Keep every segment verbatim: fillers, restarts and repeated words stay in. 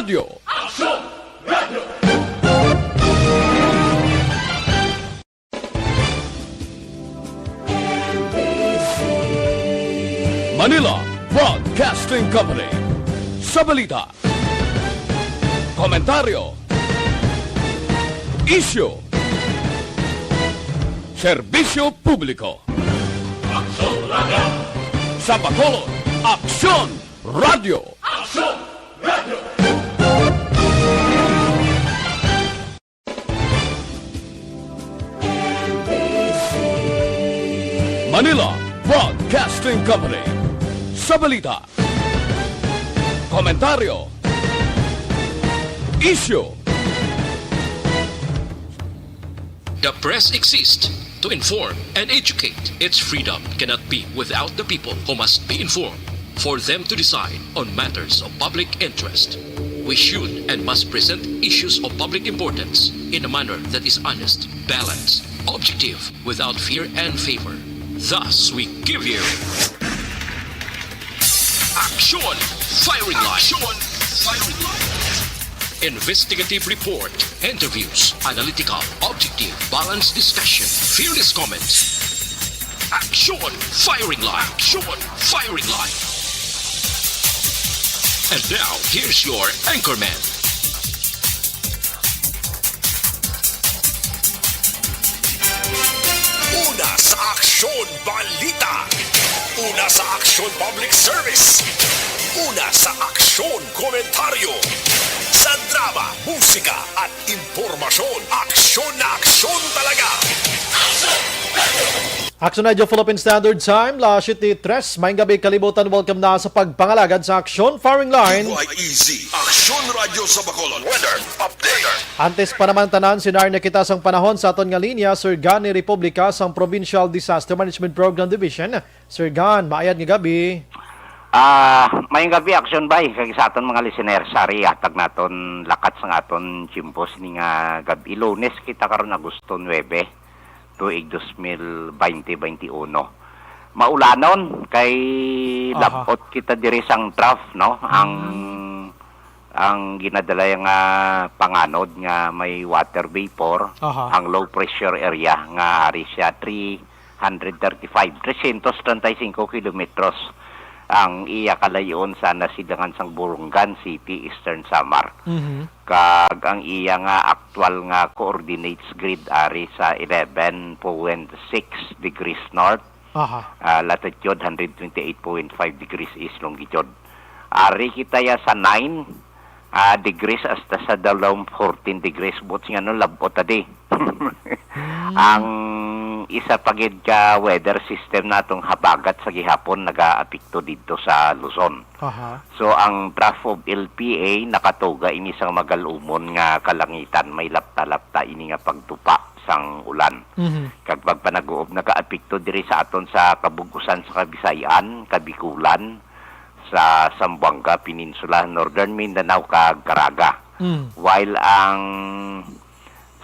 Radyo. Manila Broadcasting Company. Sa balita, komentaryo, isyu, serbisyo publiko. Sa Bacolod, Aksyon Radyo. Manila Broadcasting Company. Sa balita, komentaryo, isyu. The press exists to inform and educate. Its freedom cannot be without the people, who must be informed for them to decide on matters of public interest. We should and must present issues of public importance in a manner that is honest, balanced, objective, without fear and favor. Thus, we give you Action Firing Line. Action Firing Line. Investigative report, interviews, analytical, objective, balanced discussion, fearless comments. Action Firing Line. Action Firing Line. And now, here's your anchorman. Una sa Aksyon Balita. Una sa Aksyon Public Service. Una sa Aksyon Komentaryo. Sa drama, musika at impormasyon, aksyon na aksyon talaga. Aksyon Radyo Philippine Standard Time, las siyete tres. Maayong gabi, kalibutan. Welcome na sa pagpangalagad sa Aksyon Firing Line. Easy. Aksyon Radyo sa Bacolod. Weather update. Antes pa naman tanan, sinarya kita sang panahon sa aton nga linya, Sir Gan ni Republica sang Provincial Disaster Management Program Division. Sir Gan, maayad nga gabi. Ah, maayong gabi, Action Bay, kag sa aton mga listener, sari, hatag naton lakat sang aton tiyempo sini nga gab-i. Lunes kita karon, Agosto nuebe, tuig dos mil baynte baynte uno. Maulanon kay Aha. labot kita diri sang trough, no? Ang, Mm. ang ginadala nga panganod nga may water vapor, Aha. ang low pressure area nga ari siya three hundred thirty-five, tresyentos trenta y singko kilometros ang iya kalayon sa nasidangan sang Borongan City, Eastern Samar. Mhm. Kag ang iya nga aktual nga coordinates grid ari sa eleven point six degrees north, Aha. ah, latitude, hundred twenty-eight point five degrees east longitude. Ari kita ya sa nine, ah, degrees hasta sa dalom fourteen degrees, buot sing ano, labot ta di. Hmm. Ang isa pa gid ka weather system natong habagat sa gihapon nagaapekto didto sa Luzon. Aha. So, ang trough of L P A nakatuga ini sang magal-umon nga kalangitan, may lapta-lapta ini nga pagtupa sang ulan. Mhm. Kag pagpanaguob nagaapekto diri sa aton sa kabug-usan sa Kabisayan, Kabikulan, sa Zamboanga Peninsula, Northern Mindanao, kag Caraga. Mm. While ang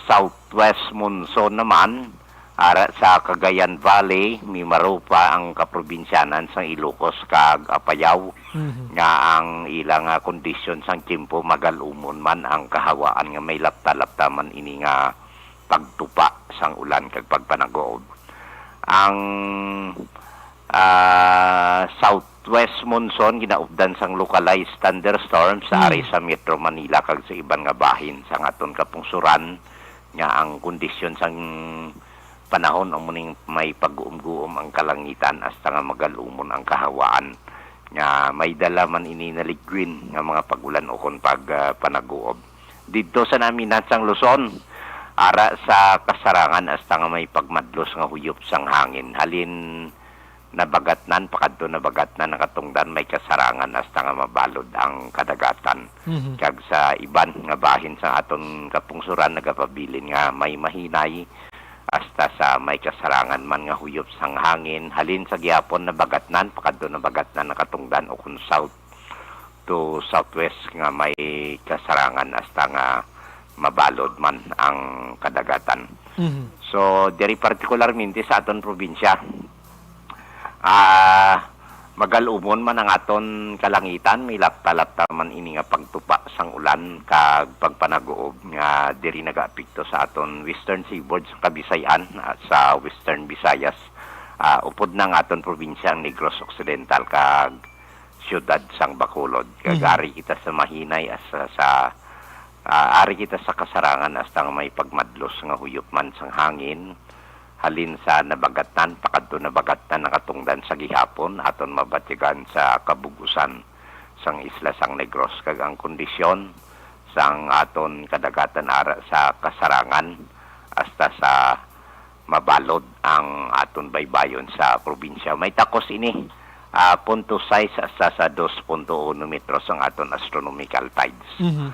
southwest monsoon naman, ara sa Cagayan Valley, mimarupa ang kaprobinsyanan sang Ilocos kag Apayao, Mhm. nga ang ilang, ah, kondisyon sang tiyempo magal-umon man ang kahawaan nga may lapta-lapta man ini nga pagtupa sang ulan kag pagpanaguob. Ang, ah, southwest monsoon ginaupdan sang localized thunderstorms sa Mm. ari sa Metro Manila kag sa iban nga bahin sang aton kapungsoran, nga ang kondisyon sang panahon amo ning may pag-uumguom ang kalangitan hasta nga magal-umon ang kahawaan, nga may dala man ini na ligwin nga mga pag-ulan ukon pag, ah, panaguob. Didto sa naminansang Luzon, ara sa kasarangan hasta nga may pagmadlos nga huyop sang hangin. Halin Nabagatnan pakadto Nabagatnan, nakatungdan may kasarangan hasta nga mabalod ang kadagatan. Mhm. Kag sa iban nga bahin sa aton kapungsoran nagapabilin nga may mahinay hasta sa may kasarangan man nga huyop sang hangin. Halin sa gihapon Nabagatnan pakadto Nabagatnan, nakatungdan ukon south to southwest nga may kasarangan hasta nga mabalod man ang kadagatan. Mhm. So, diri partikularmente sa aton probinsya, ah, magal-umon man ang aton kalangitan, may lapta-lapta man ini nga pagtupa sang plan kag pagpanaguob nga diri nagaapekto sa aton Western Seaboard sa Kabisayan, ah, sa Western Visayas, ah, upod na nga aton probinsya ang Negros Occidental kag siyudad sang Bacolod. Kag Mhm. ari kita sa mahinay as sa, sa, ah, ari kita sa kasarangan hasta nga may pagmadlos nga huyop man sang hangin, halin sa Nabagatnan pakadto Nabagatnan nakatungdan sa gihapon, aton mabatyagan sa kabug-usan sang isla sang Negros, kag ang kondisyon sang aton kadagatan ara sa kasarangan hasta sa mabalod ang aton baybayon sa probinsya. May takos ini, ah, punto sais hasta sa dos punto uno metros ang aton astronomical tides. Mhm.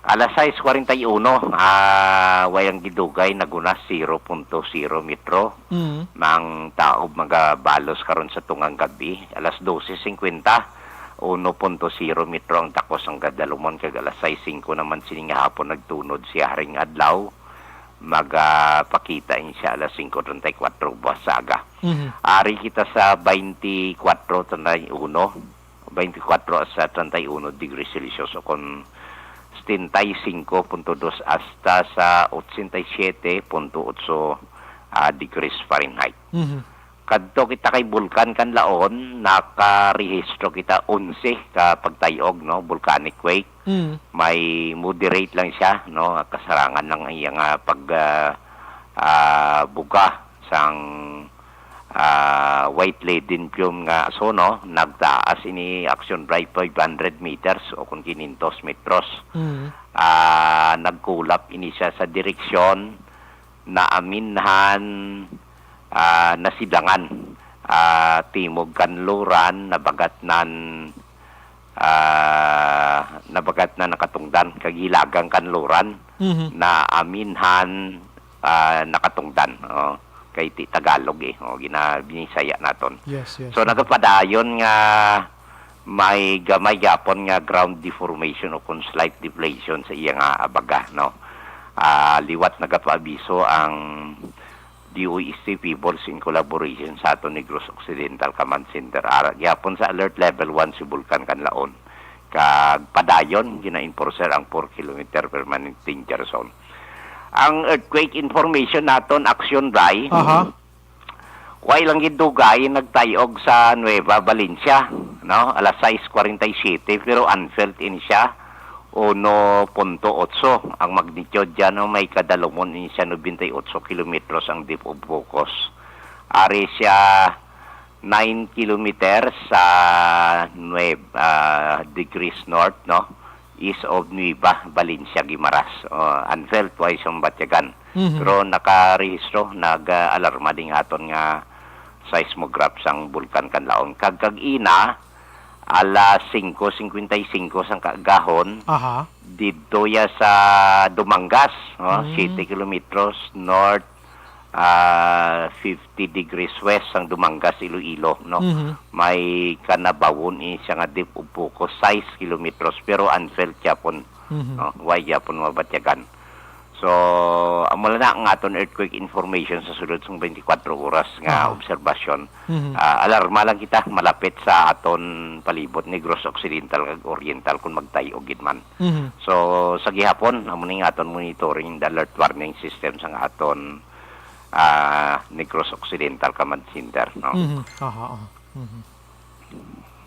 Alas sais kwarenta y uno, ah, way ang gidugay, naguna zero punto zero metro. Mhm. Ang taob magabalos karon sa tungang gab-i. Alas dose singkwenta, uno punto zero metro ang takos ang kadalumon, kag alas sais singko naman sini nga hapon nagtunod siya haring adlaw. Magapakita ini siya alas singko treinta y cuatro buwas sa aga. Mhm. Ari kita sa twenty-four, treinta y uno, twenty-four sa treinta y uno degrees Celsius, o kon setenta y cinco punto dos hasta sa ochenta y siete punto ocho, ah, degrees Fahrenheit. Mhm. Kadto kita kay Bulkan Kanlaon, nakarehistro kita onse ka pagtay-og, no, volcanic quake. Mm. May moderate lang siya, no, kasarangan lang ang iya nga pag, ah, ah, buga sang, ah, white leaden plume nga aso, no, nagtaas ini, Action Bry, five hundred meters o kon quinientos metros. Mm. Ah, nagkulap ini siya sa direksyon na aminhan, ah, nasidangan, ah, timog kanluran, nabagatnan, ah, nabagatnan nakatungdan, kag hilagang kanluran, Mhm. na aminhan, ah, nakatungdan. Oh, kay ti Tagalog eh. Oh, gina-, binisaya naton. Yes, yes. So, nagapadayon nga may gamay gapon nga ground deformation o kon slight deflation sa iya nga abaga, no? Ah, liwat nagapaabiso ang D O S T Peoples in collaboration sa aton Negros Occidental Command Center. Ara gyapon sa Alert Level one si Bulkan Kanlaon. Kag padayon, gina-enforcer ang four kilometer permanent danger zone. Ang earthquake information naton, Action Bry, Aha. Way lang gid dugay nagtay-og sa Nueva Valencia, no? Alas sais kwarenta y siyete, pero unfelt ini siya, uno punto otso ang magnitude diyan, no? May kadalumon ini siya, noventa y otso kilometros ang depth of focus. Ari siya nine kilometers sa nueve, ah, degrees north, no? East of Nueva Valencia, Guimaras. Oh, unfelt, way sa batyagan. Mhm. Pero nakarehistro, nag-alarma din aton nga seismograph sang Bulkan Kanlaon. Kag kag-ina, alas singko singkwenta y singko sang kaagahon, Aha. didto ya sa Dumangas, no? Mm. Siyete kilometros north, ah, fifty degrees west sang Dumangas, Iloilo, no? Mhm. May kanabawon ini siya nga depth of focus, sais kilometros, pero unfelt gyapon, Mhm. no? Way gyapon mabatyagan. So, amo lang na ang aton earthquake information sa sulod sang twenty-four oras nga Aha. obserbasyon. Mhm. Ah, alarma lang kita, malapit sa aton palibot, Negros Occidental kag Oriental, kung magtay-og gid man. Mhm. So, sa gihapon, amo ni nga aton monitoring the alert warning system sang aton, ah, Negros Occidental Command Center, no? Mhm. Aha, aha. Mhm.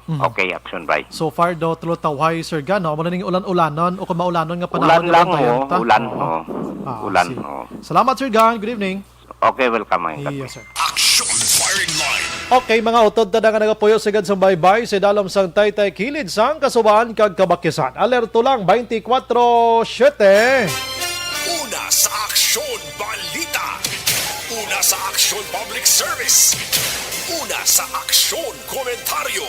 Mhm. Okay, Action Bry. So far daw, tulo tawhay, Sir Gan, no? Amo na ning ulan-ulanon o kung maulanon nga panahon Ulan nga lang, dayon oh. ta? Ulan, Oo. oh. Ah, Ulan, sige. oh. Salamat, Sir Gan. Good evening. Okay, welcome, Action. Yes, sir. Action Firing Line. Okay, mga utod, tada nga nagapuyo sigad sa baybay, sa dalom sang taytay kilid sang kasubahan kag kabakyasan. Alerto lang, twenty-four seven. Una sa Aksyon Balita. Una sa Aksyon Public Service. Una sa Aksyon Komentaryo.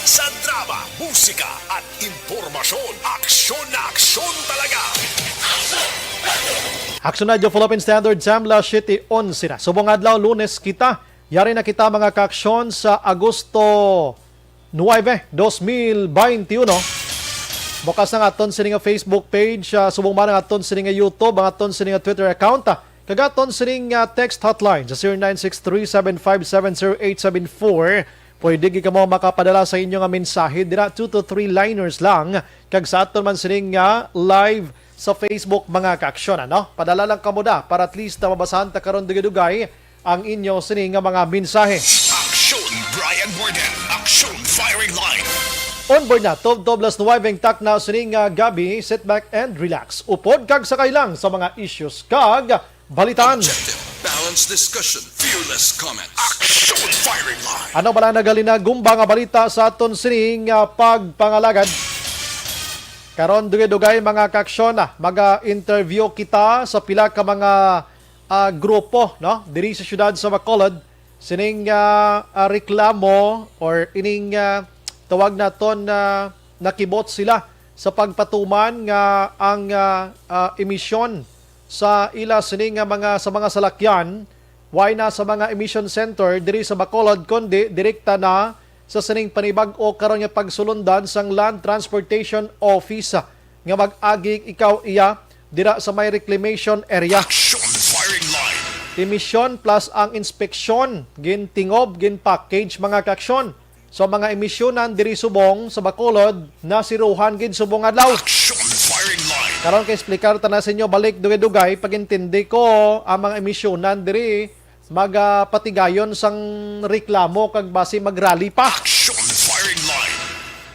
Sa drama, musika, at impormasyon. Aksyon na aksyon talaga. Aksyon Radyo Philippine Standard, Samla City, onse na. Subong adlaw, Lunes kita. Yari na kita, mga kaaksyon, sa Agosto nuebe, dos mil baynte uno. Bukas ang aton sini nga Facebook page, ah, subong man ang aton sini nga YouTube, ang aton sini nga Twitter account, ah, kag aton sini nga text hotline sa zero nine six three seven five seven zero eight seven four. Pwede gid kamo makapadala sa inyo nga mensahe dira, two to three liners lang. Kag sa aton man sining nga live sa Facebook, mga kaaksyon, ano? Padala lang kamo da para at least na mabasahan ta karon dugay-dugay ang inyo sini nga mga mensahe. Aksyon Brian Warden, Aksyon Firing Line. On board na, twelve, twelve plus nuwebe ang takna sini nga gabi. Sit back and relax. Upod kag sakay lang sa mga issues kag balitaan. Objective, balanced discussion, fearless comments. Action Firing Line. Ano bala nagalinagumba nga balita sa aton sining ah, pagpangalagad? Karon, dugay-dugay, mga kaaksyon, ah, maga-interview kita sa pila ka mga ah, grupo, no, diri sa siyudad sa Bacolod, sining ah, ah, reklamo or ining ah, tawag naton na nakibot sila sa pagpatuman nga ang ah, ah, emisyon sa ila sini nga mga, sa mga salakyan, way na sa mga emission center diri sa Bacolod, kundi direkta na sa sining panibag-o karon nga pagsulundan sang Land Transportation Office nga mag-agi ikaw iya dira sa may reclamation area. Action Firing Line. Emission plus ang inspeksyon, gintingob, gin-package, mga kaaksyon. So, mga emisyonan diri subong sa Bacolod, nasiruhan gid subong adlaw. Action Firing Line. Karon kay explicar ta na sa inyo balik dugay-dugay, pag-intindi ko ang mga emisyonan diri magapatigayon sang reklamo kag basi mag-rally pa. Action Firing Line.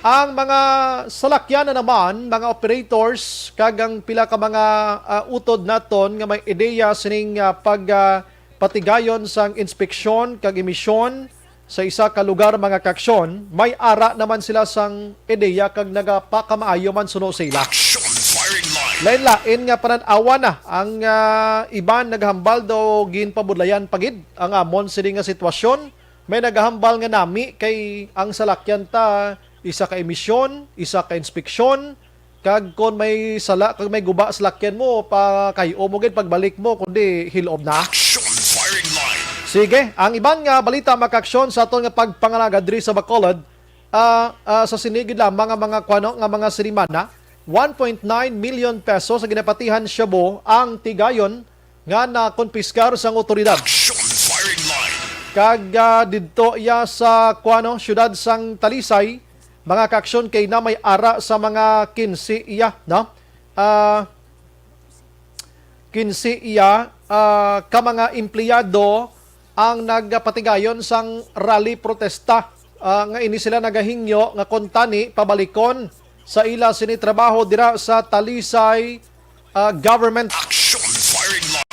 Ang mga salakyan na naman, mga operators, kag ang pila ka mga ah, utod naton nga may ideya sining ah, pag ah, patigayon sang inspeksyon kag emisyon sa isa ka lugar, mga kaaksyon, may ara naman sila sang ideya kag nagapakamaayo man suno sa ila. Action Firing Line. Lain-lain nga panan-awan na. Ang ah, iban naghambal daw ginpabudlayan pa gid ang amon sini nga sitwasyon. May nagahambal nga nami kay ang salakyan ta isa ka emisyon, isa ka inspeksyon, kag kon may sala kag may guba salakyan mo, pakay-o mo gid pagbalik mo, kundi hil-om na. Action Firing Line. Sige, ang iban nga balita, mga kaaksyon, sa aton nga pagpangalagad diri sa Bacolod, ah, ah, sa sini gid lamang nga mga kuwano nga mga sinimana, one point nine million pesos sa ginapatihan shabu ang tigayon nga nakonpiskar sang otoridad. Action Firing Line. Kag ah, didto iya sa kuwano, siyudad sang Talisay, mga kaaksyon, kay na may ara sa mga kinse iya, no? Ah, kinse iya ah, ka mga empleyado ang nagapatigayon sang rally protesta, ah, nga ini sila nagahingyo nga kuntani pabalikon sa ila sini trabaho dira sa Talisay ah, Government. Action Firing Line.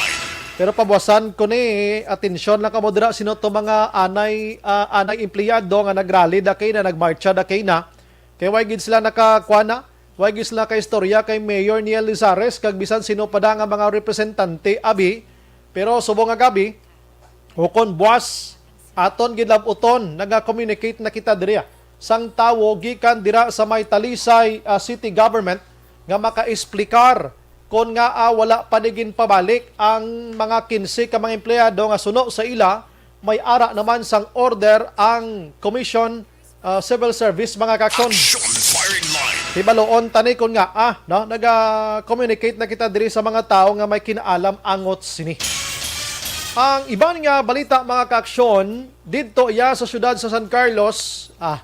Pero pabuwasan ko ni, atensyon lang kamo dira, sino to mga anay ah, anay empleyado nga nagrally da kay na, nagmarcha da kay na. Kay way gid sila nakakuana, way gid sila kaistorya kay Mayor Neil Lizares kag bisan sino pa da nga mga representante abi. Pero subong nga gabi, ukon buwas, aton gid lab-uton, naga-communicate na kita diri sang tawo gikan dira sa may Talisay ah, City Government nga makaexplikar kon ngaa wala pa ni ginpabalik ang mga kinse ka mga empleyado nga suno sa ila. May ara naman sang order ang Commission ah, Civil Service, mga kaaksyon. Action Firing Line. Hibaluon tani kon ngaa, no? Naga-communicate na kita diri sa mga tawo nga may kinaalam angot sini. Ang iban nga balita, mga kaaksyon, didto iya sa siyudad sa San Carlos, ah,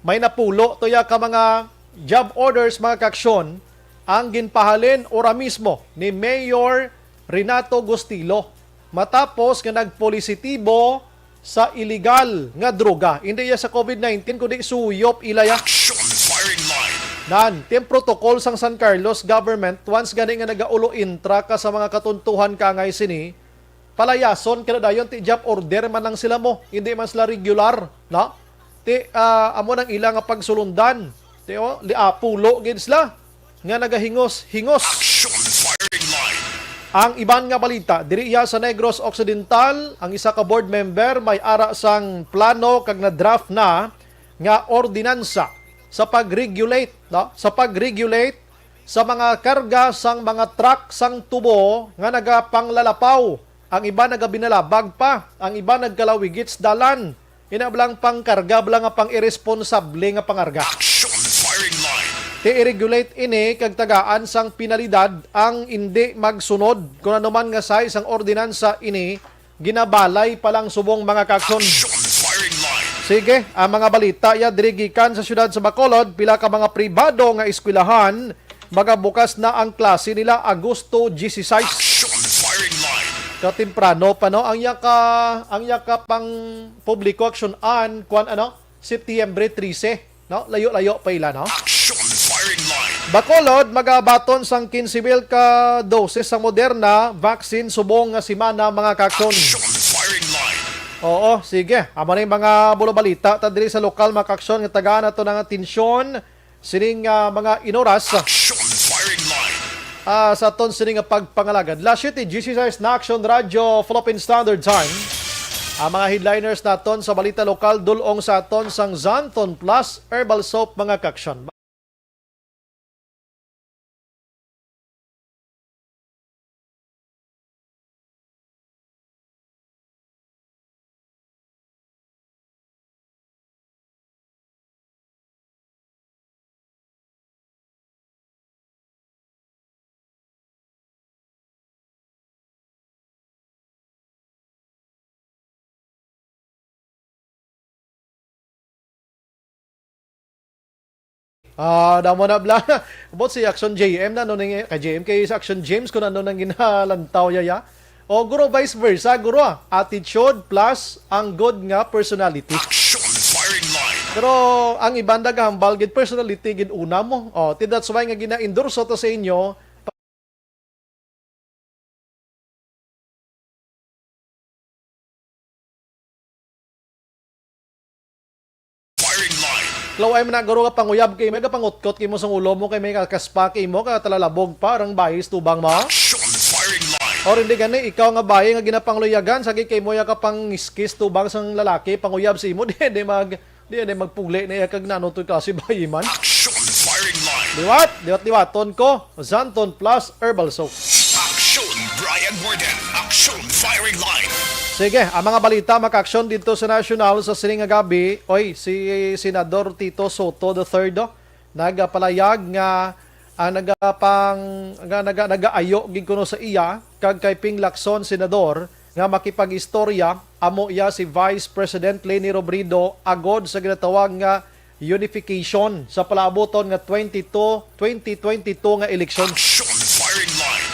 may napulo to iya ka mga job orders, mga kaaksyon, ang ginpahalin ora mismo ni Mayor Renato Gustilo matapos nga nagpositibo sa iligal nga droga. Hindi iya sa COVID nineteen, kundi suyop ila ya. Action Firing Line. Nan, ti ang protocol sang San Carlos government, once gani nga nagaulo intra ka sa mga katuntuhan ka angay sini, palayason ka na dayon, ti job order man lang sila mo, hindi man sila regular, no? Ti ah, amo nang ila nga pagsulundan. Ti oh, li ah, pulo gid sila nga nagahingos-hingos. Action Firing Line. Ang iban nga balita, diri iya sa Negros Occidental, ang isa ka board member may ara sang plano kag na-draft na nga ordinansa sa pag-regulate, no? Sa pag-regulate sa mga karga sang mga truck sang tubo nga nagapanglalapaw. Ang iban nagabinalabag pa, ang iban nagkalawigit sa dalan. Ina bala ang pangkarga bala nga pang-iresponsable nga pangarga. Action Firing Line. Ti i-regulate ini kag tagaan sang penalidad ang indi magsunod. Kon ano man nga size sang ordinansa ini, ginabalay pa lang subong, mga kaaksyon. Action Firing Line. Sige, ang mga balita ya diri gikan sa siyudad sa Bacolod, pila ka mga pribado nga eskwelahan magabukas na ang klase nila Agosto dieciséis. Action firing line. Katemprano pa, no? Ang yaka, ang yaka pang publiko aksyonan, kwan, ano? Setyembre trese, no? Layo-layo pa ila, no? Action firing line. Bacolod, magabaton sang quince mil ka dosis sa Moderna vaccine subong nga semana, mga kaaksyon. Action firing line. Oo, sige. Amo na yung mga bulo balita ta diri sa lokal, mga kaaksyon, nga tagaan nato ng atensyon sining, ah, mga inoras. Action firing line. Ah, sa aton sini nga pagpangalagad. Las siyete dieciséis na Action Radio, Philippine Standard Time. Ang mga headliners naton sa balita lokal, dulong sa aton sang Zanton Plus Herbal Soap, mga kaaksyon. Ah, damo na bla. About si Action J M na, no, ning, kay J M kay sa Action James kung ano nang ginalantaw ya, ya. O, guro, vice versa, guro, ah. Attitude plus ang good nga personality. Action firing line. Pero ang iban nagahambal gid personality gid una mo. Oh, ti that's why nga gina-endorse to sa inyo. Firing line. Klaway man na, guro, nga panguyab kay may kapangutkot kay mo sang ulo mo, kay may kakaspa kay mo, ka talalabog pa, rang bahis tubang mo. Action firing line. Or hindi gani, ikaw nga bayi nga ginapangluyagan, sagi kay mo ya ka pangiskis tubang sang lalaki, panguyab sa imo, di, di mag, di, di magpuli na iya kag nano to kasi bayi man. Action firing line. Liwat, liwat, liwaton ko, Zanton Plus Herbal Soap. Action, Brian Warden. Action firing line. Sige, ang mga balita makaaksyon dito sa nasyonal sa sining nga gabi. Oy, si Senador Tito Soto the third, oh, nagapalayag nga, ah, nagapang-, nga naga-, nagaayo gid kuno sa iya kag kay Ping Lacson, senador, nga makipag-istorya amo iya si Vice President Leni Robredo agod sa ginatawag nga unification sa palaabuton nga twenty-two, twenty twenty-two nga eleksyon. Action firing line.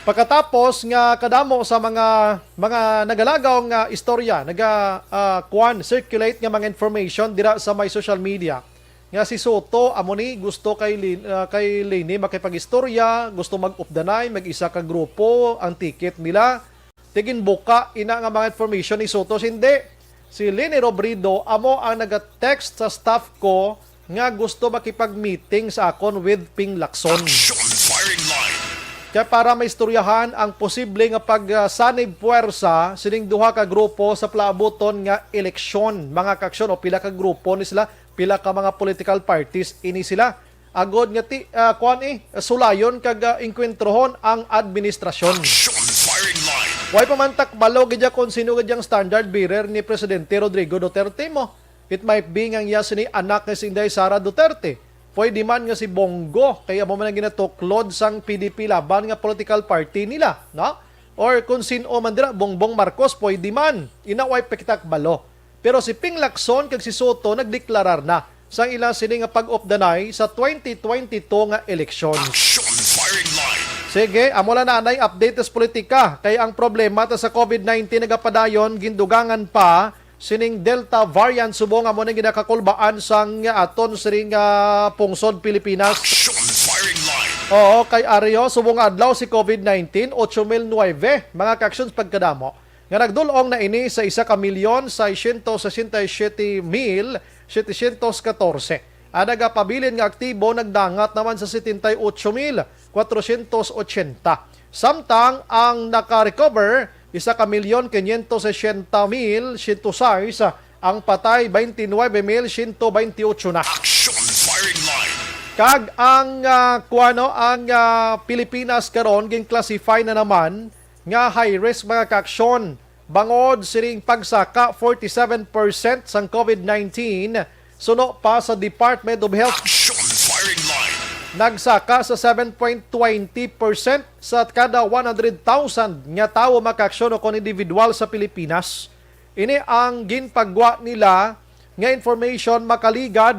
Pagkatapos nga kadamo sa mga, mga nagalagaw nga istorya, naga, ah, kuwan, circulate nga mga information dira sa may social media nga si Soto amo ni gusto kay Lin-, ah, kay Leni makipag-istorya, gusto mag-updanay, mag-isa ka grupo ang ticket nila. Ti ginbuka ina nga mga information ni Soto, hindi. Si Leni Robredo amo ang naga-text sa staff ko nga gusto makipag-meeting sa akon with Ping Lacson. Action firing line. Kaya para maistoryahan ang posible nga pagsanib puwersa sining duha ka grupo sa palaabuton nga eleksyon, mga kaaksyon, o pila ka grupo ni sila, pila ka mga political parties ini sila. Agod nga ti-, ah, kuwan, eh, sulayon kag, ah, engkwentrohon ang administrasyon. Action firing line. Way pa man takbalo gid ya kung sino gid yang standard bearer ni Presidente Rodrigo Duterte mo. It might be nga iya sini anak ni si Inday Sara Duterte. Pwede man nga si Bongo, kay amo man ang ginatuklod sang P D P Laban nga political party nila, no? Or kung sin-o man dira, Bongbong Marcos, pwede man. Ina, way pa kita kabalo. Pero si Ping Lacson kag si Soto nagdeklarar na sang ila sini nga pag-updanay sa twenty twenty-two nga eleksyon. Action firing line. Sige, amo lang na anay update sa politika. Kay ang problema ta sa covid nineteen nagapadayon, gindugangan pa sining Delta variant subong amo ning ginakakulbaan sang aton sining, ah, pungsod Pilipinas. Action firing line. Oo, kay Ario, subong nga adlaw si covid nineteen, ocho mil nuebe, mga kaaksyon, pagkadamo. Nga nagdul-ong na ini sa isa ka milyon, seiscientos sesenta y siete mil setecientos catorce. Ang nagapabilin nga aktibo nagdangat naman sa setenta y ocho mil cuatrocientos ochenta. Samtang ang naka-recover, isa ka milyon quinientos sesenta mil ciento seis, ang patay, veintinuebe mil ciento veintiocho na. Action firing line. Kag ang, ah, kuwano, ang, ah, Pilipinas karon gin-classify na naman nga high risk, mga kaaksyon, bangod sining pagsaka forty-seven percent sang covid nineteen, suno pa sa Department of Health. Action firing line. Nagsaka sa seven point twenty percent sa kada one hundred thousand nga tawo, mga kaaksyon, o kon individual sa Pilipinas. Ini ang ginpagwa nila nga information, makaligad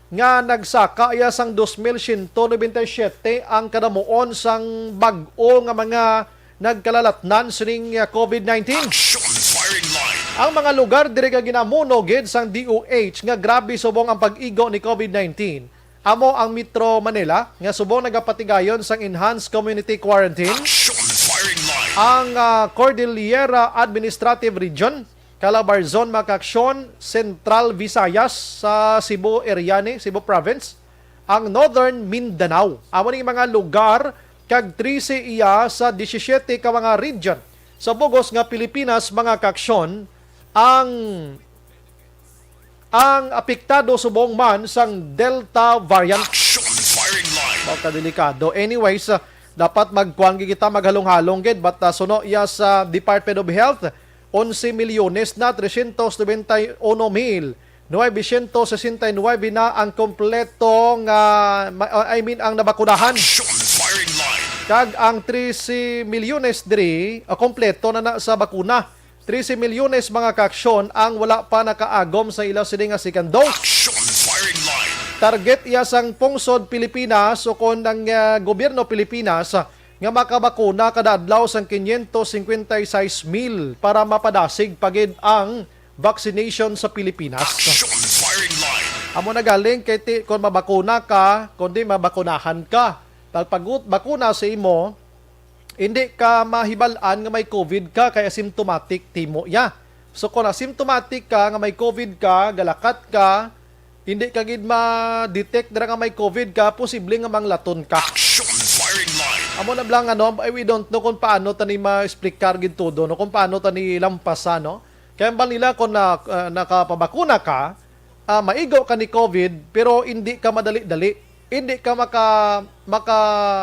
nga nagsaka iya sang dos mil siyento nobenta y siyete ang kadamuon sang bag-o nga mga nagkalalatnan sining, ah, covid nineteen. Action Firing Line. Ang mga lugar diri nga ginamuno gid sang D O H nga grabe subong ang pag-igo ni covid nineteen amo ang Metro Manila, nga subong nagapatigayon sang enhanced community quarantine. Action Firing Line. Ang, ah, Cordillera Administrative Region, Calabarzon, mga kaaksyon, Central Visayas sa Cebu area ni, Cebu Province, ang Northern Mindanao. Amo ning mga lugar kag trese iya sa disisiete ka mga region sa bugos nga Pilipinas, mga kaaksyon, ang ang apektado subong man sang Delta variant. Action Firing Line. Mao ka delikado. Anyways, ah, dapat magkuan gid kita, maghalong-halong gid. But, ah, suno iya sa Department of Health, onse milyones na tresyentos nobenta y uno mil nuwebesyentos sesenta y nuwebe na ang kompleto nga, ma-, ah, I mean, ang nabakunahan. Action Firing Line. Kag ang trese milyones diri, ah, kompleto na na sa bakuna. Trese milyones mga kaaksyon ang wala pa nakaagom sa ila sini nga second dose. Action Firing Line. Target iya sang pungsod Pilipinas ukon ang, ah, gobyerno Pilipinas, ah, nga makabakuna kada adlaw sang quinientos cincuenta y seis mil para mapadasig pa gid ang vaccination sa Pilipinas. Action Firing Line. Amo na galing kay ti, kung mabakuna ka, kundi mabakunahan ka. Pagpagut bakuna sa imo, hindi ka mahibal-an nga may covid ka kay asymptomatic timo iya. So kung asymptomatic ka nga may covid ka, galakat ka, hindi ka gid ma-detect dira nga may covid ka, posible nga manglaton ka. Action Firing Line. Amo na lang, ano, eh, we don't know kung paano tani ma-explicar gid todo, no, kung paano tani lampasan, no. Kaya ba nila kung na, ah, nakapabakuna ka, ah, maigo ka ni covid, pero hindi ka madali-dali. Hindi ka maka, maka,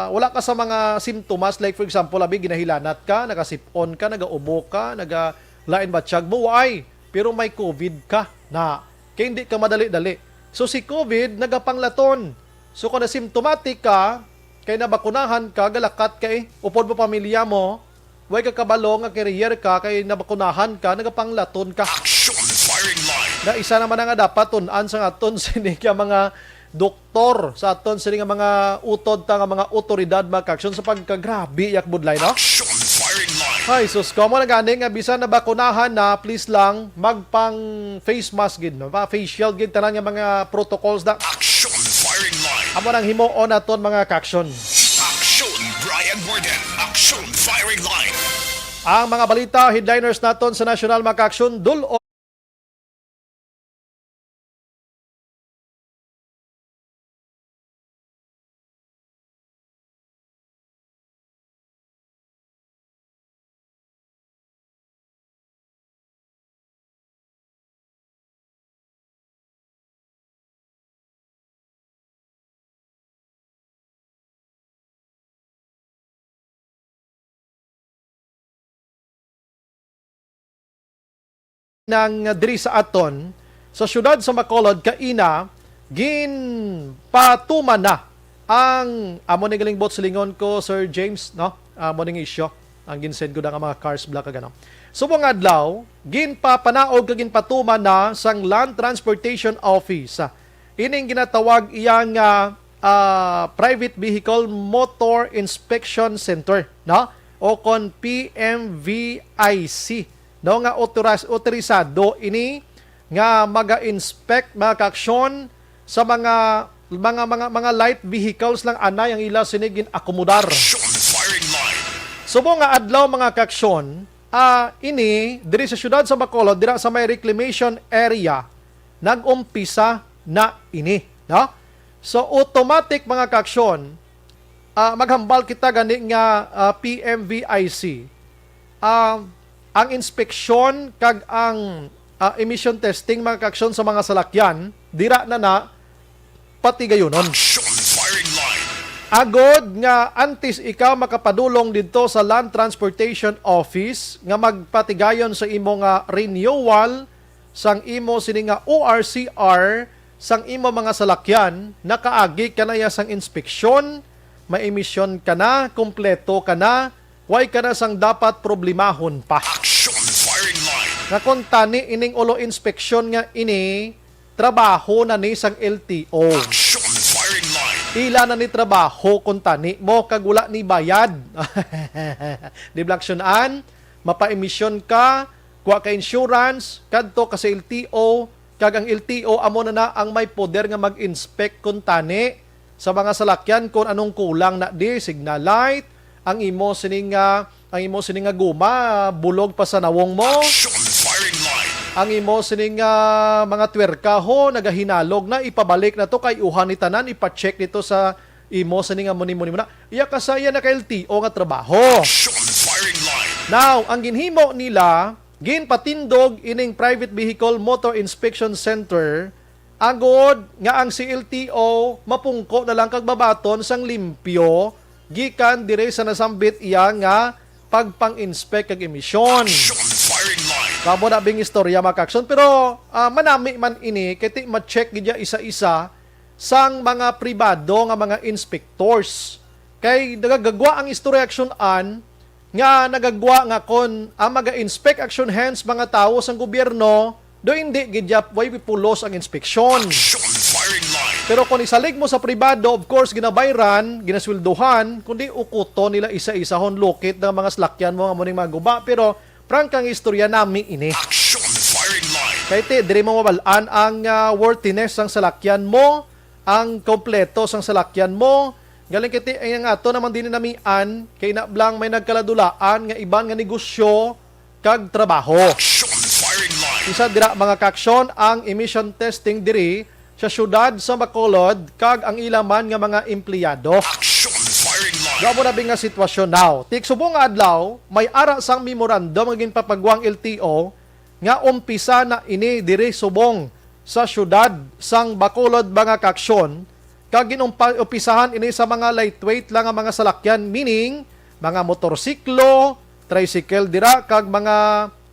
wala ka sa mga simptomas, like for example, abi, ginahilanat ka, nagasipon ka, nagaubo ka, naga lain ba tiyag mo? Why? Pero may covid ka na. Kaya hindi ka madali-dali. So si covid nagapanglaton. So kung asymptomatic ka, kay nabakunahan ka, galakat ka eh, upod mo pamilya mo, way ka kabalo nga carrier ka, kay nabakunahan ka, nagapanglaton ka. Action Firing Line. Na isa naman na nga dapat tun-an sa aton sini ka mga doktor, sa aton sini nga mga utod ta nga mga otoridad, mga kaaksyon, sa pagkagrabe yak budlay, no? Action Firing Line. Ay, sus, kamo na gani nga bisan nabakunahan na, please lang, magpang face mask gid, no? Pa facial gid, tanan nga mga protocols na. Action Firing Line. Amo nang himuon naton, mga kaaksyon. Action Brian Warden. Action Firing Line. Ang mga balita, headliners naton sa nasyonal, mga kaaksyon, dul-o nang diri sa aton, sa siyudad sa Bacolod, kaina, ginpatuman na ang, amo ni galing bot silingon ko, Sir James, no? Amo ning isyu, ang ginsend ko na nga mga cars, bla, kag ano. Subong adlaw, ginpapanaog kag ginpatuman na sang Land Transportation Office ining ginatawag iya nga, ah, Private Vehicle Motor Inspection Center, no? O kon P M V I C, no, nga otoras-, otorisado ini nga maga-inspect, mga kaaksyon, sa mga, mga, mga, mga light vehicles lang anay ang ila sini gin-akomodar. Action Firing Line. Subong nga adlaw, mga kaaksyon, ah, ini diri sa siyudad sa Bacolod, dira sa may reclamation area, nag-umpisa na ini, no? So, automatic, mga kaaksyon, ah, maghambal kita gani nga, ah, P M V I C. Ah, ang inspeksyon kag ang, ah, emission testing, mga kaaksyon, sa mga salakyan, dira na na patigayonon. Action Firing Line. Agod nga antes ikaw makapadulong didto sa Land Transportation Office nga magpatigayon sa imo nga renewal sang imo sini nga O R C R sang imo mga salakyan, nakaagi ka na ya sang inspeksyon, may emisyon ka na, kompleto ka na, way ka na sang dapat problemahon pa. Action Firing Line. Nga kon tani ining ulo inspeksyon nga ini, trabaho na ni sang L T O. Action firing line. Ila na ni trabaho kung tani mo kag wala ni bayad. Di ba aksyonan? Mapa-emisyon ka, kuha ka insurance, kadto ka sa L T O, kag ang L T O amo na na ang may poder nga mag-inspect kung tani sa mga salakyan kung anong kulang na di, signal light, ang imo sining, ah, ang imo sining nga guma, bulog pa sa nawong mo. Action firing line. Ang imo sining, ah, mga twerka ho, nagahinalog na, ipabalik na to kay uha ni tanan, ipa-check dito sa imo sining nga muni-muni mo na. Iya kasaya na kay L T O nga trabaho. Action firing line. Now, ang ginhimo nila, ginpatindog ining Private Vehicle Motor Inspection Center, agod nga ang C L T O mapungko na lang kag mabaton sang limpyo gikan diri sa nasambit iya nga pagpang-inspect kag emisyon. Action firing line. Kamo na bing istorya, mga kaksyon, pero, ah, manami man ini kay ti ma-check gid ya isa-isa sang mga pribado nga mga inspectors. Kay nagagagwa ang istorya, aksyonan, nga nagagwa nga kon ang maga-inspect action hands mga tawo sang gobyerno, do hindi gid ya way pulos ang inspeksyon. Action firing line. Pero kung isalig mo sa pribado, of course, ginabayran, ginasweldohan, kundi ukuton nila isa-isahon, lukit ng mga slakyan mo nga muning mga guba. Pero prangka nga istorya nami ini. Action firing line. Kay ti, diri mo mabal-an ang, ah, worthiness sang salakyan mo, ang kompleto sang salakyan mo. Galing kay ti, ang ato naman din namian, kay inablang may nagkaladulaan nga iban nga negosyo kag trabaho. Action firing line. Isa dira, mga kaksyon, ang emission testing diri sa siyudad sa Bacolod kag ang ila man nga mga empleyado. Action firing line. Gamo na bi nga sitwasyon now. Tiksubong nga adlaw, may ara sang memorandum nga ginpapagwang L T O nga umpisa na ini diri subong sa siyudad sang Bacolod, mga kaksyon, kag ginumpa-, umpisahan ini sa mga lightweight lang nga mga salakyan, meaning mga motorsiklo, tricycle dira, kag mga,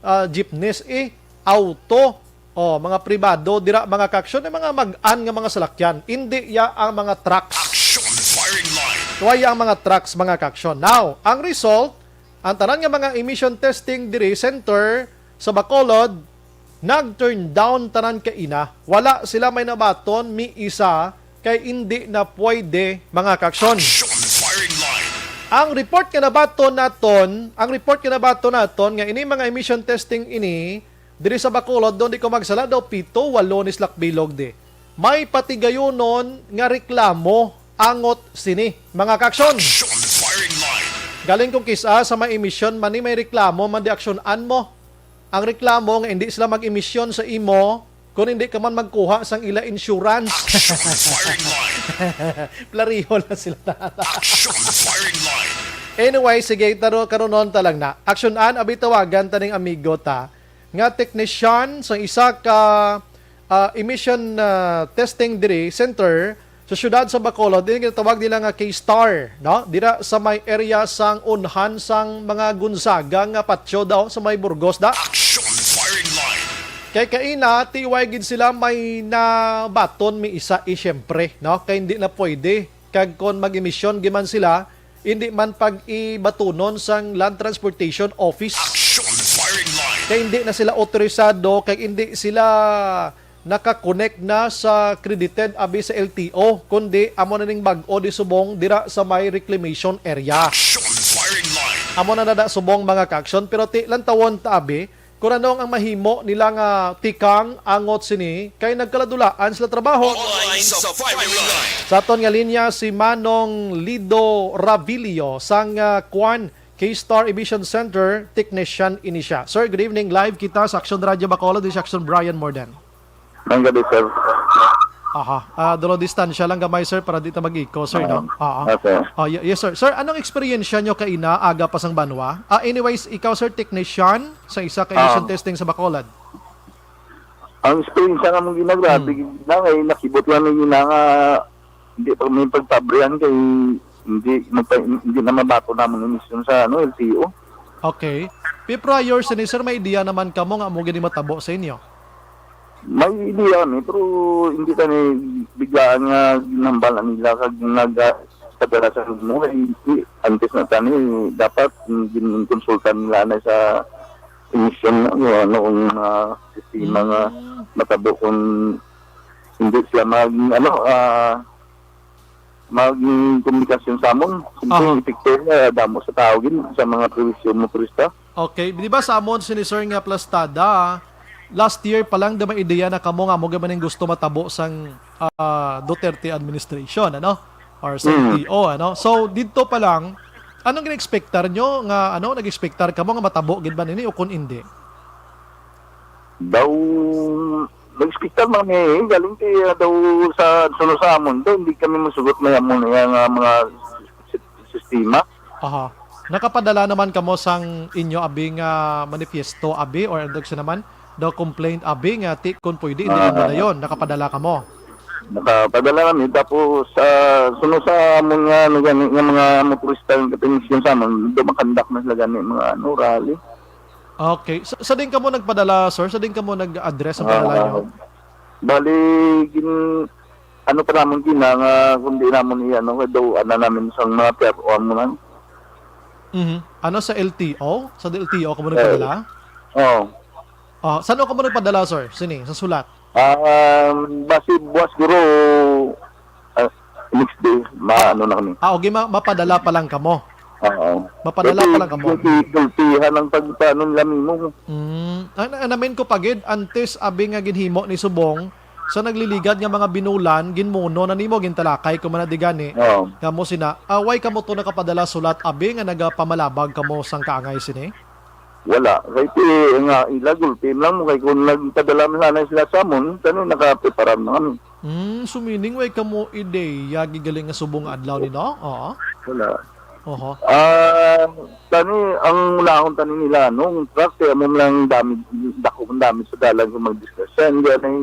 ah, jeepneys, eh, auto, oh, mga pribado dira, mga kaksyon, ay mga mag-an nga mga salakyan, indi ya ang mga trucks. Action firing line. Tuway ang mga trucks, mga kaksyon. Now, ang result, ang tanan nga mga emission testing diri center sa Bacolod, nag-turn down tanan kaina. Wala sila may nabaton, mi isa, kay indi na pwede, mga kaksyon. Action firing line. Ang report nga nabaton naton, ang report nga nabaton naton nga ini mga emission testing ini diri sa Bacolod, doon di ko magsala daw pito, walo ni Slak Bilog di. May patigayunon nga reklamo angot sini, mga kaksyon. Action firing line. Galing kung kisa sa may emission man ni may reklamo man di aksyonan mo. Ang reklamo nga hindi sila mag-emisyon sa imo kung hindi ka man magkuha sang ila insurance. Action firing line. Plariho na sila na. Action firing line. Anyway, sige, taro, karunon ta lang na. Aksyonan, abi, tawagan ta ning amigo ta nga technician sa isa ka, ah, emission, ah, testing diri center sa siyudad sa Bacolod, din ginatawag nila nga K-Star, no? Dira sa may area sang unhan sang mga Gonzaga nga patio daw sa may Burgos da. Action firing line. Kay kaina, tiway gid sila may nabaton mi isa, eh, siyempre, no? Kay hindi na pwede. Kag kon mag-emisyon giman sila, hindi man pag-ibatunon sang Land Transportation Office. Action firing line. Kay hindi na sila autorisado, kay hindi sila naka-connect na sa credited abi sa L T O, kundi amo na ning bag-o di subong dira sa may reclamation area. Action firing line. Amo na nada subong, mga ka-action, pero ti lantawon ta abi kung ano ang mahimo nila nga tikang angot sini kay nagkaladulaan sila trabaho. Online sa firing line. Sa aton nga linya si Manong Lido Ravillo sang, ah, Kwan K-Star Emission Center, technician ini siya. Sir, good evening. Live kita sa Action Radio Bacolod, this is Action Brian Morden. Ang gabi, sir. Aha. Ah, dulo distansya lang gamay, sir, para di ta mag-echo, sir, no? Ah, ah. Okay. Ah, y-, yes, sir. Sir, anong eksperyensya nyo kaina, aga pa sang banwa? Ah, anyways, ikaw, sir, technician sa isa ka emission Ah. testing sa Bacolod. Ang experience nga mong ginagrabe Hmm. gid na kay nakibot lang yung gina nga hindi pa may pagpabrihan kay hindi magpa-, hindi na mabato namon yung mission sa, ano, L T O. Okay. Pi prior sini, sir, may idea naman kamo nga amo gini matabo sa inyo? May idea kami, pero hindi kami biglaan nga ginambalan nila kag nag-, ah, kadalasan mo, eh, antes na tani, dapat ginkonsulta nila na sa emission na, yung ano, kung, ah, sistema nga Hmm. matabo kung hindi sila mag, ano, ah, mag komunikasyon sa amon. Siyempre, Aha. Epekto niya, damo sa tao gid, sa mga previous motorista. Okay, di ba sa amon sini, sir, nga plastada, last year pa lang, di ba, ideya na kamo nga mo gid man gusto matabo sang, ah, Duterte administration, ano? Or sa Mm. L T O, ano? So, didto pa lang, anong gina-expectar nyo nga, ano, nag-expectar kamo nga matabo gid ba nini o kun indi? Daw, nag-expectar man kami, galing ti, ah, daw sa, suno sa amon, daw, hindi kami masugot may amon nga, nga mga si-, sistema. Aha. Nakapadala naman kamo sang inyo abi nga manifesto, abi, or ano siya naman, the complaint, abi, nga ti, kung pwede, hindi Ah. Nimo dayon. Nakapadala kamo? Nakapadala kami, tapos, ah, suno sa amon nga, ano, gani, nga mga motorista nga kapinisyon sa amon, daw makandak na sila gani, mga, ano, rally. Okay. Sa, sa din kamo nagpadala, sir? Sa din kamo nag-address ang padala Ah, nyo? Bali, gin-, ano pa namon gina nga kung di namon i-ano, kay daw, ano namin sa mga P R O mo lang. Mhm. Ano, sa L T O? Sa L T O kamo Eh. Nagpadala? Oo. Ah, saan kamo nagpadala, sir? Sini, sa sulat? Um, basi buwas guro, ah, next day, ma-, ano na kami. Ah, okay, ma-, mapadala pa lang kamo. Oo. Mapadala Pwede, pa lang kamo. Pwede gulpihan ang pagpaano nila mismo. Mm. Ang, ang namin ko pagid, antes abi nga ginhimo ni Subong, sa nagliligad nga mga binulan, ginmuno na nimo, gintalakay ko man na di gani. Oo. Nga mo sina, ah, why kamo to nakapadala sulat abi nga nagapamalabag kamo sang kaangay sini? Wala. Kay ti, nga ila gulpi lang mo, kay kung nagpadala man sana sila sa amon, kani nakapreparar na kami. Hmm, so meaning way kamo ideya gigaling nga subong nga adlaw ni, no? Oo. Wala. Oho. Ah, tani, ang unahon tani nila, no, ang truck, kaya mo lang damage, dako ang damage sa dalan kung mag-discuss. Yan, yan ang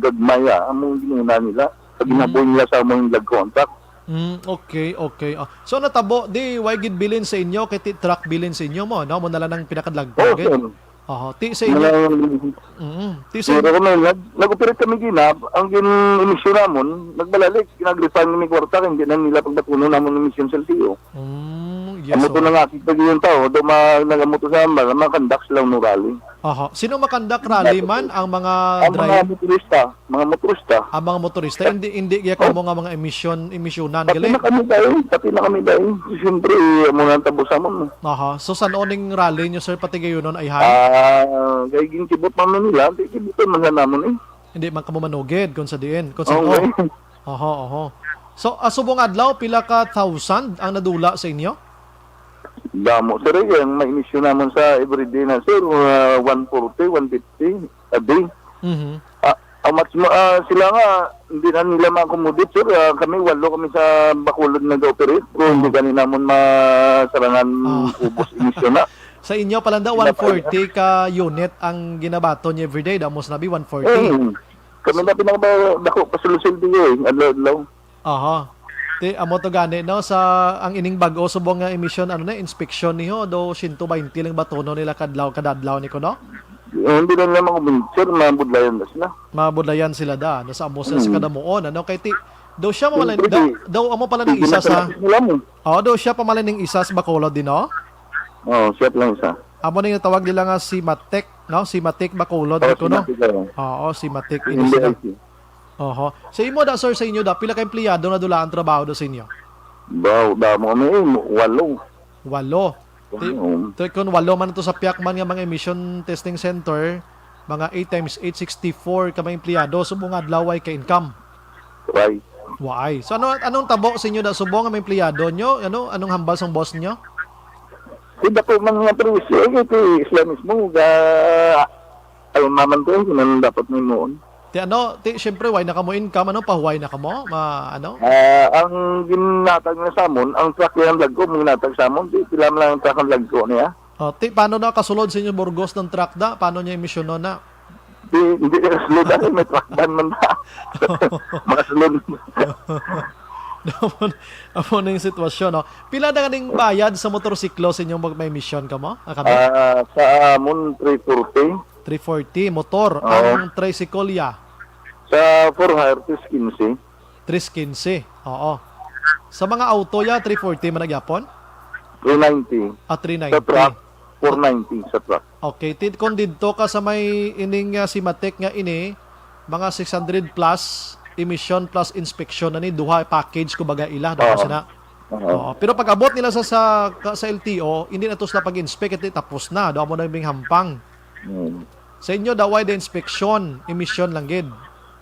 gagmay, ah, ang mga ginuna nila. Pag Hmm. ginaboy nila sa among lagko ang truck. Mm, okay, okay. Ah, so natabo, di, way gid bilin sa inyo, kay ti truck bilin sa inyo mo, no? Mo na lang ang pinakadlagko, Oo, gid? Sir. Oho, ti sa inyo. Mga, Mm, ti sa pero inyo. Kami, nag-, nag-operate kami ginab, ang gin-emisyon namon, nagbalalik, ginag-refund kami kwarta, kay hindi na nila pagbatunon namon emisyon sa L T O. Mm, yes, Amo to so. Nangakit pa yung tao, do ma-, nagamuto sa mga, makandak sila ng rally. Oho. Sino makandak rally man? Ang mga Ang mga drive-, motorista. Mga motorista. Ang mga motorista, hindi, hindi kaya kamo nga mga emisyon, emisyonan, Pati gali? Na kami dahil, pati na kami dahil. Siyempre, eh, amo na ang tabo sa amon, eh. Aha. So, san-o ning rally nyo, sir, pati gayon nun, ay han? Ah, kay ginkibot man nila, di kibutan man sa namon, eh. Hindi man kamo manugid, kung sa diin, kung sa Oo, eh. Oho, oho. So, ah, subong adlaw, pila ka thousand ang nadula sa inyo? Damo, sir, eh, ang may emisyon namon sa everyday na, sir, uh, one forty, one fifty. A day. Mhm. Ah, how much mo, ah, sila nga, hindi na nila ma-accommodate, sir. Ah, kami, walo kami sa Bacolod nag-operate. Pero hindi Oo. Gani namon masarangan Ah. Ubos emisyon na. Sa inyo pala daw, Sila pa, one forty ka unit ang ginabaton niya everyday. Daw mo sinabi, one forty. Eh, kami na pinakadako pa sa Lucilio, eh, adlaw-adlaw. Aha. Ti, amo to gani, no? Sa, ang ining bag-o subong nga emission, ano na, inspeksyon niyo, do siyento baynte lang batono nila kadlaw, kada adlaw ni ko, no? Eh, hindi lang naman kung sir, mabudlayan na sila. Mabudlayan sila da, no, sa amo sa Hmm. Kadamuon, ano? Kay ti, do siya mo Siyempre, lang, daw, di, daw amo pala ning hindi isa na sa, sa nila mo. Oo, do siya pa man ning isa sa Bacolod din, no? Oo, siya lang isa. Amo na yung tawag nila nga si Matek, no? Si Matek Bacolod, Oo, di ko, si no? Matek, oo. Oo, si Matek, Si ini sila. M B I C. Oho. Sa imo da, sir, sa inyo da, pila ka empleyado na dula ang trabaho do sa inyo? Daw, damo kami, eh, walo. Walo. Ti, Walo. Ti, kung walo man to sa Piakman nga mga emission testing center, mga eight times eight, sixty-four ka mga empleyado, subong adlaw, way ka income? Way. Way. So, ano, anong tabo sa inyo da, subong nga mga empleyado nyo? Ano, anong hambal sang boss nyo? Ti, dako man nga previous year, eh, ti, sila mismo, ga, Ay, maman ko, yun ang dapat may muon. Ti ano, ti, syempre, way na kamo income, ano, pahuway na kamo, ma-, ano? Ah, ang ginatag na sa amon, ang truck lang ang lagko, ang ginatag sa amon, di, pila man lang ang truck ang lagko niya. Oh, ti, paano na kasulod sa inyo, Burgos, ng truck da? Paano niya emisyonon na? Di, hindi na kasulod, ano, may truck ban man na. Makasulod. Amo, amo na yung sitwasyon, no? Pila na ganing bayad sa motorsiklo sa inyong mag-, may emisyon ka mo? Ah, kami? Ah, sa amon, three forty. Three forty, motor. Oo. Ang tricycle, ya? Sa for hire, tres quince. Tres quince, oo. Sa mga auto, ya, three forty man nagyapon? Three ninety. Ah, three ninety. Sa truck, four ninety sa truck. Okay, ti-, kung didto ka sa may ining, ah, Simatek nga ini, mga six hundred plus emission plus inspection na ni, duha package, kumbaga, ila, daw Oo. sina. Oo. Oo. Pero pag abot nila sa, sa, ka- sa L T O, hindi na to sila pag-inspect, kay tapos na, daw mo na yung hampang. Hmm. Sa inyo, daw, why the inspection? Emission lang gid.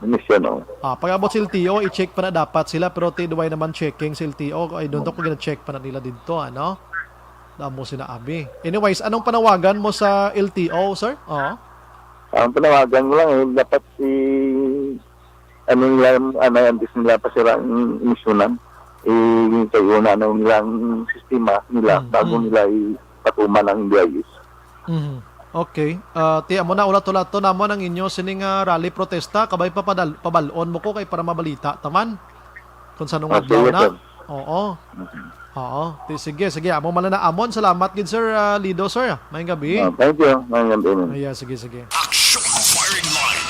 Emission, oh. Ah, pag abot sa L T O, i-check pa na dapat sila, pero ti duway naman checking sa L T O. I don't know kung gina-check pa na nila dito, ano? Damo sila, abi. Anyways, anong panawagan mo sa L T O, sir? Oo. Ang panawagan ko lang, eh, dapat si, ano nila, ano, antes nila pa sila ang imisyonan. Eh, kay una na nila ang sistema nila, Mm, bago mm. nila ipatuman ang B I S. Mhm. Okay. Ah, ti amo na, ulat-ulaton namon ang inyo sining, ah, rally protesta. Kabay pa padal- pabalon mo ko kay para mabalita taman kung saan nga Ah, adlaw sige, na. sir. Oo. Mhm. Oo. Ti sige, sige. Amo man na amon. Salamat gid, Sir, ah, Lido, sir. Mayong gabi. Ah, thank you. Mayong gabi, ma'am. Ay, ah, sige, sige. Action firing line.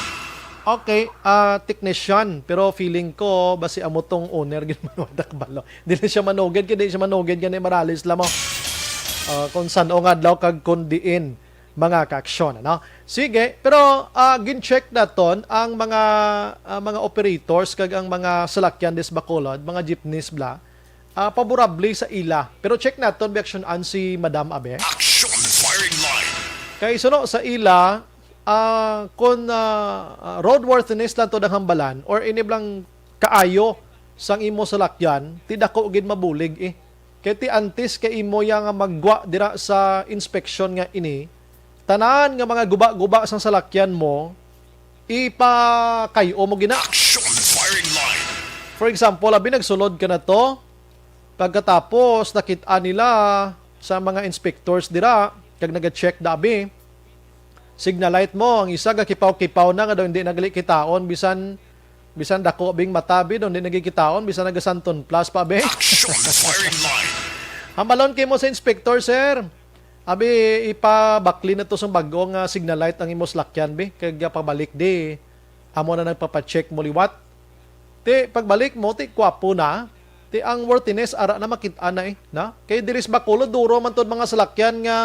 Okay, ah, technician, pero feeling ko basi amo tong owner gid man wala kabalo. Dili siya manugid, kay di siya manugid gani maralis lang mo. Ah, kung san-o nga adlaw kag kun diin mga kaaksyon, ano? Sige, pero, ah, gin-check naton ang mga, ah, mga operators kag ang mga salakyan dis Bacolod, mga jeepneys bla, ah, paborable sa ila. Pero check naton, bi aksyon-an si Madam Abe. Action firing line. Kay suno sa ila, ah, kung, ah, ah, roadworthiness lang to ang hambalan or ini blang kaayo sang imo salakyan, ti dako gid mabulig, eh. Kay ti antes kay imo ya nga maggwa dira sa inspection nga ini, tanan nga mga guba-guba sang salakyan mo, ipakay-o mo gina. Action firing line. For example, abi nagsulod ka na to, pagkatapos nakit-an nila sa mga inspectors dira, kag naga-check dabi, signal light mo, ang isa gakipaw-kipaw na nga daw hindi na gali kitaon, bisan, bisan dako bing mata, bi, daw hindi nagikitaon, bisan nagasanton plus pa, bi. Action firing line. Hambalon kay mo sa inspector, sir. Abi, ipabakli na to sa bag-o nga signal light ang imo salakyan, bi. Kag pabalik di, amo na nagpapacheck mo liwat. Ti pagbalik mo, ti kwapo na. Ti ang worthiness, ara na makit-an na, eh, na? Kay diri sa Bacolod, duro man to mga salakyan nga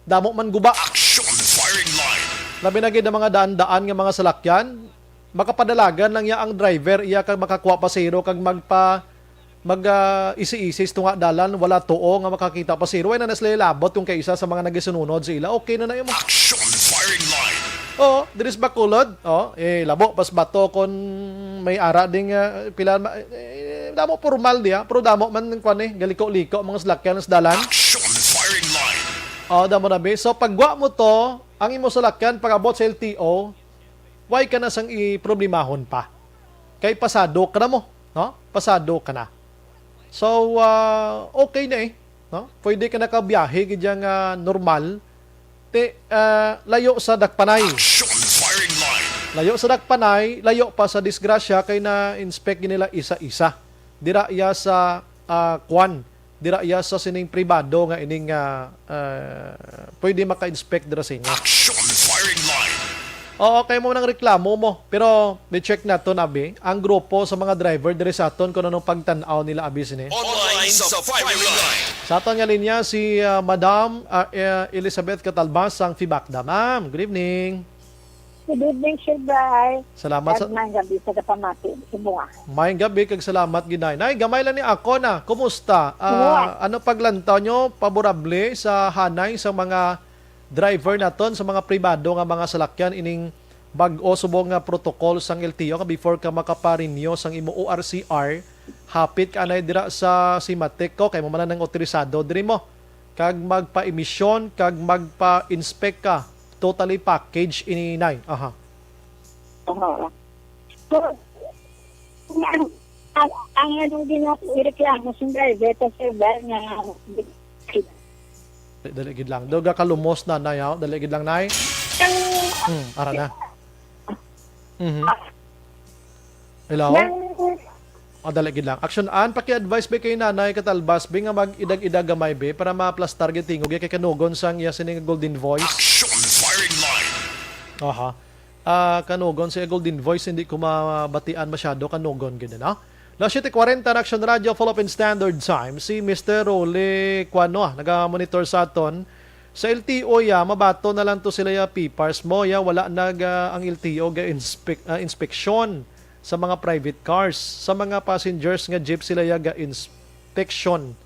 damo man guba. Action firing line. Labi na gid ang mga daan-daan nga mga salakyan, makapadalagan lang iya ang driver, iya kag makakuha pasahero kag magpa-, mag, ah, isi-isi sa tunga dalan, wala tuo nga makakita pasahero. Ay na sila labot kung kaisa sa mga nagasununod sa ila. Okay na na yung mga Action firing line. Oo, diri sa Bacolod, oh, eh, labo pas bato kon may ara ding, ah, pila ma-, eh, damo formal diya, pero damo man ng kwan, eh, galiko-liko mga salakyan sa dalan. Action firing line. Oh, damo na, bi. So, pagwa mo to, ang imo salakyan pag-abot sa L T O, why ka na sang iproblemahon pa? Kay pasado ka na mo, no? Pasado ka na. So, ah, okay na, eh, no? Pwede ka nakabiyahe gid yang, ah, normal. Ti, ah, layo sa dakpanay. Action firing line. Layo sa dakpanay, layo pa sa disgrasya kay na-inspect gid nila isa-isa. Dira iya sa, ah, kwan. Dira iya sa sining pribado nga ining, ah, ah, pwede maka-inspect dira sa inyo. Action firing line. Oo, kay mo nang reklamo mo. Pero ni-check nato, abi, ang grupo sa mga driver diri sa aton kung anong pagtan-aw nila, abi, sini. Online sa firing line. Sa aton nga linya si, ah, Madam, ah, eh, Elizabeth Catalbas sang Fibacda. Ma'am, good evening. Good evening, Sir Bry. Salamat sa At may gabi sa kapamati. Sumuha. May gabi kag salamat gid, Nay. Nay, gamay lang ni ako na. Kumusta? Ah, Sumuha. Ano paglantaw nyo? Paborable sa hanay sa mga driver naton, sa mga pribado nga mga salakyan ining bag-o subong nga protocol sang L T O nga before ka makaparinyo sang imo O R C R, hapit ka anay dira sa Simatec ko kay mo man ang otorisado diri mo kag magpa-emisyon kag magpa-inspect ka. Totally package ini, Nay. Aha. Oo. So, ang, ang, ang ano din ako, ireklamo sa driver, sa server nga, Dali, dali gid lang. Daw gakalumos na, Nay, ha? Dali gid lang, Nay. Ang, Hmm, ara na. Mhm. Hello? Nang, Ah, dali gid lang. Action, an, paki-advise ba kay Nanay Katalbas, bi, nga mag-idag-idag gamay, bi, para maplastar gid tingog, kay kanugon sang iya sini nga golden voice. Action firing line. Aha. Ah, kanugon sa iya golden voice, hindi ko mabatian masyado, kanugon gid, no? Las siete cuarenta na Action Radio, Philippine Standard Time, si Mister Rolly Cuano, ah, naga-monitor sa aton. Sa L T O ya, mabaton na lang to sila ya, P-PARS mo ya, wala nag, ah, ang L T O ga inspec-, ah, inspeksyon sa mga private cars, sa mga passengers nga jeep sila ya ga inspection.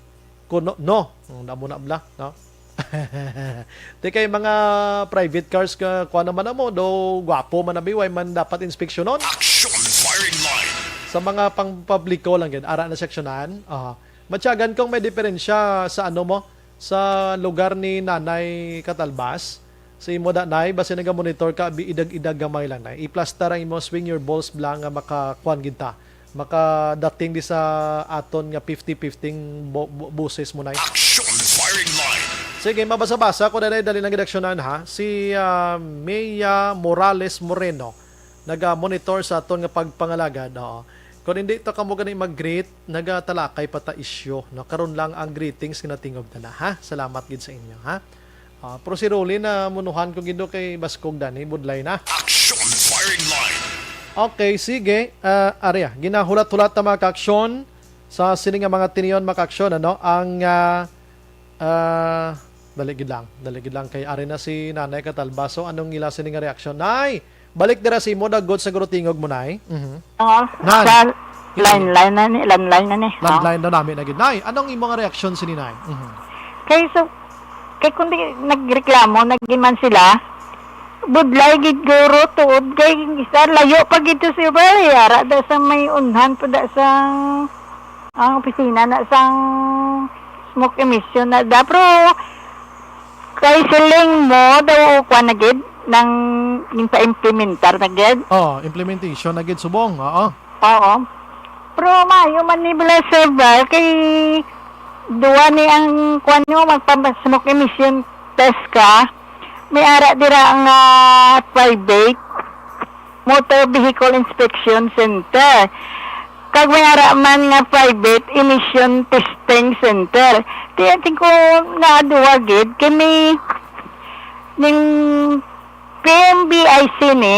Kuno, no? Ang damo na bla, no? Di kay mga private cars ka, kuha naman na mo, do gwapo man na biway man dapat inspeksyonon. Action firing line. Sa mga pangpubliko lang gid, ara na seksyonan. Aha. Matyagan kung may diferensya sa ano mo, sa lugar ni Nanay Katalbas. Sa imo da, Nay, basi naga-monitor ka, abi idag-idag gamay lang, Nay. Iplastar ang imo swing your balls bla nga makakuan gid ta. Makadating di sa aton nga fifty fifty bo-, bo-, boses mo, Nay. Action firing line. Sige, mabasa-basa ko na, Nay, dali lang gid aksyonan, ha. Si, ah, Mia Morales Moreno, naga-monitor sa aton nga pagpangalagad, oo. Kung hindi ta kamo gani mag-greet, nagatalakay pa ta isyu, no? Karon lang ang greetings nga natingog na na, ha? Salamat gid sa inyo, ha? Ah, pero si Rolly na munuhan ko gid do kay baskog dani, budlay na. Action firing line. Okay, sige. Ah, ari, ah, ginahulat-hulat ta, mga kaaksyon, sa sini nga mga tiniyon, mga kaaksyon, ano? Ang, ah, ah, dali gid lang, dali gid lang kay ari na si Nanay Katalbaso. Anong ila sini nga reaksyon? Nay, balik dira sa imo, dagot sa gurutingog mo, Nay. Mhm. Oo, Nan. Sa Ikaw. Landline na ni, landline na ni, no? Landline daw nami na gid, Nay. Anong imo nga reaksyon sini, Nay? Mhm. Kay so, kay kundi nagreklamo na gid man sila, budlay gid guro tuod kay isa layo pa gid to si Ubay, ara da sa may unhan pa da sa ang opisina na sang smoke emission na da. Pero kay siling mo daw kuan na gid nang ginpa-implementar na gid. Oh, implementation na gid subong. Oo. Oo. Pero maayo man ni bala, Sir Val, kay duwa ni ang kuan nyo, magpa-smoke emission test ka. May ara dira nga private motor vehicle inspection center. Kag may ara man nga private emission testing center. Kaya tingko nga duha gid kay may ning P M V I C ni,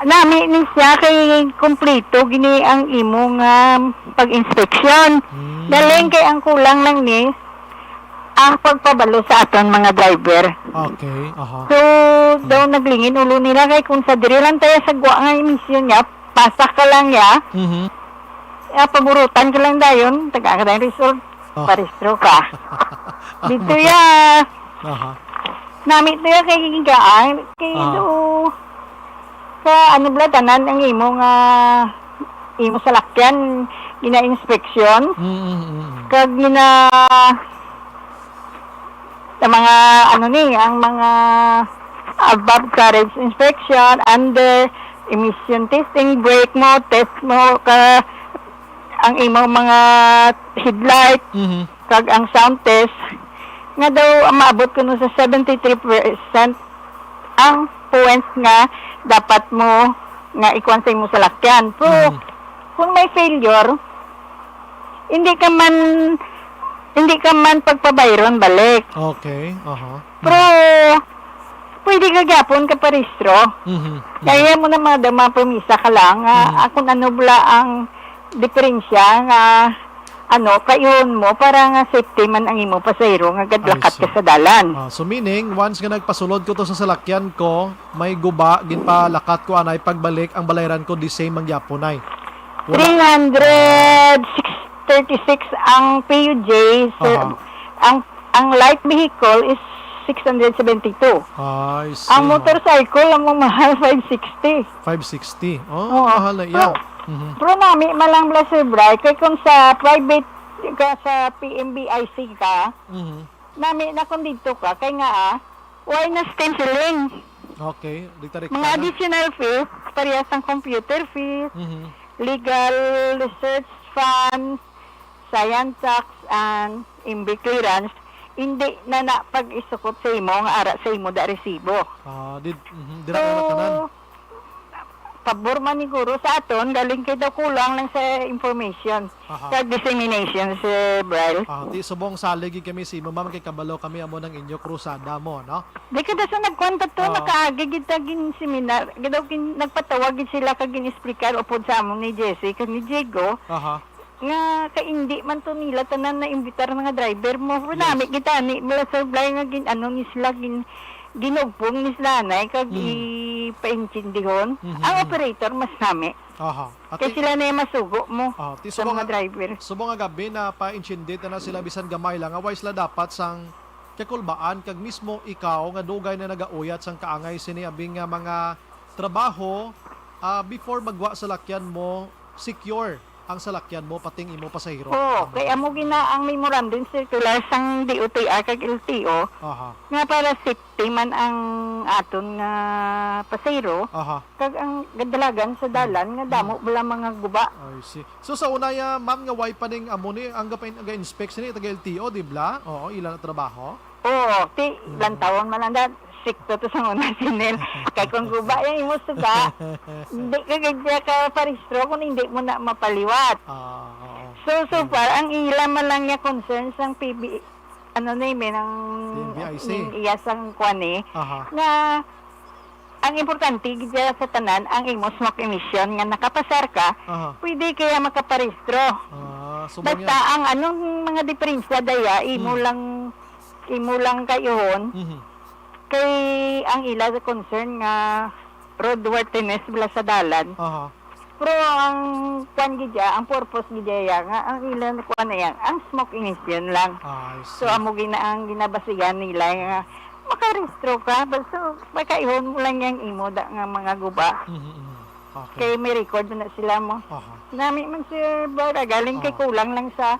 nami ni siya kay kompleto gini ang imo nga pag-inspeksyon. Hmm. Galing kay ang kulang lang ni ang pagpabalo sa aton mga driver. Okay, aha. So, daw naglingin ulo nila kay kung sa diri lang tayo sa gwa nga emission niya, pasa ka lang ya, Mhm. ya, paburutan ka lang dayon, taga ka dayon result, Oh. parehistro ka. Dito ya, Aha. nami to ya kay gigaan, kay Ah. do, sa ano bala, tanan ang imo nga, imo salakyan, gina-inspeksyon, Mm, mm, mm. kag gina-, sa mga, ano ni, ang mga above carriage inspection, under emission testing, brake mo, test mo, ka, ang imong mga headlight, Mhm. kag ang sound test, nga daw maabot kuno sa seventy-three percent ang points nga dapat mo nga ikuan sa imo salakyan. So, Mhm. kung may failure, hindi ka man, hindi ka man pagpabayron balik. Okay, aha. Pero, Mhm. pwede ka gyapon ka parehistro. Mhm, mhm. Kaya mo na mga dama, pumisa ka lang, nga, Mhm. ah, kung ano bala ang diferensya nga, ano, kayuhon mo para nga safety man ang imo pasahero nga I gadlakat ka see. sa dalan. Ah, so meaning, once nga nagpasulod ko to sa salakyan ko, may guba, ginpalakat ko anay pagbalik, ang balayran ko the same man gyapon ay. Wala. Three hundred thirty-six ang P U J, sir. Aha. Ang, ang light vehicle is six hundred seventy-two. I see, Ang ha. motorcycle, ang mahal, five sixty. Five sixty. Oh, Oo. mahal na iya. Pero, Mhm. pero nami man lang bala, Sir Bry, kay kung sa private ka, sa P M V I C ka, Mhm. nami na kung dito ka, kay nga, ah, why na stenciling? Okay, di ta Mga reklamo. additional fees, parehas ang computer fees, Mhm. legal research fund, science tax, and M B clearance, hindi na na pag-isukot sa imo nga ara sa imo da resibo. Ah, di, mhm, dira So, ka na tanan. pabor man ni guro sa aton, galing kay daw kulang lang sa information, Aha. sa dissemination, Sir Bryl. Ah, ti subong salig gid kami sa imo, ma'am, kay kabalo kami amo nang inyo krusada mo, no? Di ka da sa nagkuan pa to, Ah. nakaagi gid ta gin seminar, gid daw gin-, nagpatawag gid sila kag gin-explicar upod sa amon ni Jesse kag ni Diego. Aha. Nga kay indi man to nila tanan na imbitar nga driver mo. Pero Yes. nami kita ni, wala supply nga gin-, ano ni sila, gin-, ginugpong ni sila anay kag Mm. ipaintindihon. Mhm, Ang mhm. operator mas nami. Aha. Kay Ati, sila na yung masugo mo ah, ti sa subong mga nga, driver. Subong nga gabi na pa-intindi ta na sila bisan gamay lang. Nga why sila dapat sang kakulbaan kag mismo ikaw nga dugay na nagauyat sang kaangay sini abing nga mga trabaho, ah, before magwa sa lakyan mo, secure ang salakyan mo, pati ang imo pasahero. Oo, Ang kay amo gina ang memorandum circular sang D O T R kag L T O Aha. nga para safety man ang aton nga pasahero, Aha. kag ang gadalagan sa dalan nga Hmm. damo bala mga guba. I see. So, sa una, ya, ma'am, nga why pa ning amo ni, ang gapa-, ga-inspect sini, taga L T O, di bala? Oo, ila na trabaho. Oo, ti, Mm. lantawon man lang da, stricto to sa una, Sinel. Kay kung guba yung imo suga, hindi ka gid siya ka parehistro kung hindi mo na mapaliwat. Ah, oo. So, so Mm. far, ang ila man lang niya concern sang P B, ano na yun, may nang P B I C. ning iya sang kwan eh, Aha. nga ang importante gid dyan sa tanan, ang imo smoke emission nga nakapasar ka, Aha. pwede kaya makaparehistro. Ah, so Basta bangyan. ang anong mga diferensya daya, imo Hmm. lang, imo lang kayuhon. Mhm. Kay ang ila sa concern nga roadworthiness bala sa dalan. Aha. Pero ang kwan gid dya, ang purpose gid dya nga ang ila na kwan na yan, ang smoke emission lang. Ah, I So, see. amo gina ang ginabasihan nila nga makarehistro ka, basta makaihon mo lang yang imo da nga mga guba. Mhm, mhm. Okay. Kay may record na sila mo. Aha. Nami man, Sir Bar, ah, galing kay Oh. kulang lang sa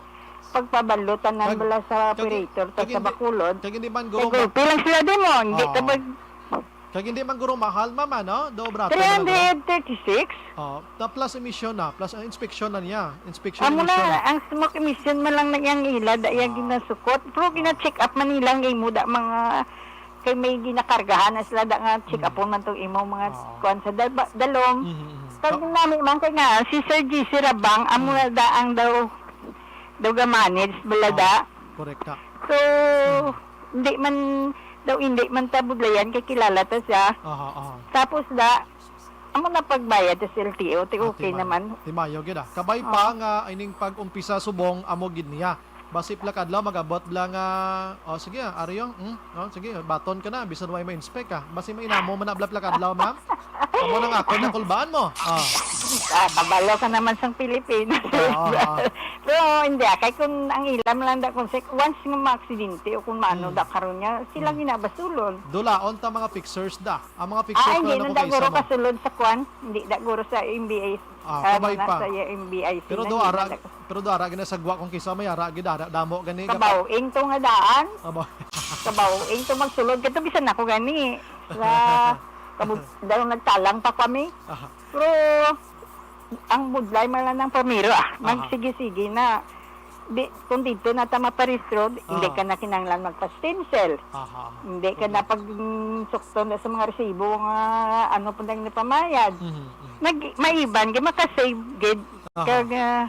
pagpabalo tanan Kag-, bala sa kag-, operator ta kag sa hindi, Bacolod. Kag hindi man Kay guro ma- gulpi lang sila di mo, hindi Oo. ta pag Kag hindi man guro mahal, ma'am, ano? Do barato na lang guro. Three hundred thirty-six? Oh, ta plus emission na, plus ang inspection na niya. Inspection Amo emission na, na. ang smoke emission man lang na iyang ila, da iya Ah. ginasukot. Pero Ah. gina-check up man nila ang imo da mga, kay may ginakargahan na sila da nga check Mm. up man tong imo mga Ah. kuwan sa dal-, ba-, dalom. Mhm, mhm. Pag Ka- nami man kay nga, si Sir G C Rabang, amo Mm. na da ang daw, daw ga-manage, bala Ah, da. correct ka. So, Mm. hindi man, daw hindi man ta budlayan kay kilala ta siya. Aha, aha. Tapos da, amo na pagbayad sa L T O, ti Ah, okay timayo. naman. Timayo gid, ah. Kabay Ah. pa nga ining pag-umpisa subong amo gid niya. Basi pila ka adlaw mag-abot bala nga, oh, sige, ah, Ario, mm, oh, sige, baton ka na, bisan way ma-inspect ka. Basi mainamo man na bala pila ka adlaw, ma'am. Amo nang aton na kulbaan mo. Ah. Ah, kabalo ka naman sang Pilipinas. Oo, oo. Pero hindi, ah, kay kung ang ilam lang da, kung sek-, once nga maaksidente o kung maano Hmm. da karon niya, sila Hmm. ginabasulon. Dulaon ta mga fixers da. Ang mga Ah, fixers hindi na na da nagkakaisa guro mo. kasulod sa kwan. Hindi da guro sa M B I. Ah, Ah, kabay mga pa. sa M B I C Pero na, do hindi ara, na da- pero do ara gina sagwa kung kisa may ara gid ara damo gani ka pa- Kabaw, ing to nga daan. Aba. Kabaw, ing to magsulod. Kato bisan ako gani. Sa kabud-, daw nagtalang pa kami. Aha. Pero ang budlay man lang ng pamiro, ah. Aha. Magsige-sige na. Di, kung dito na ta maparehistro, hindi Aha. ka na kinahanglan magpa-stencil. Aha, aha. Hindi ka Okay. na pag, mm, sukton na sa mga resibo nga ano po nang napamayad. Mhm, mhm. Nag-, maiban, di makasave gid. Aha. Kag, ah,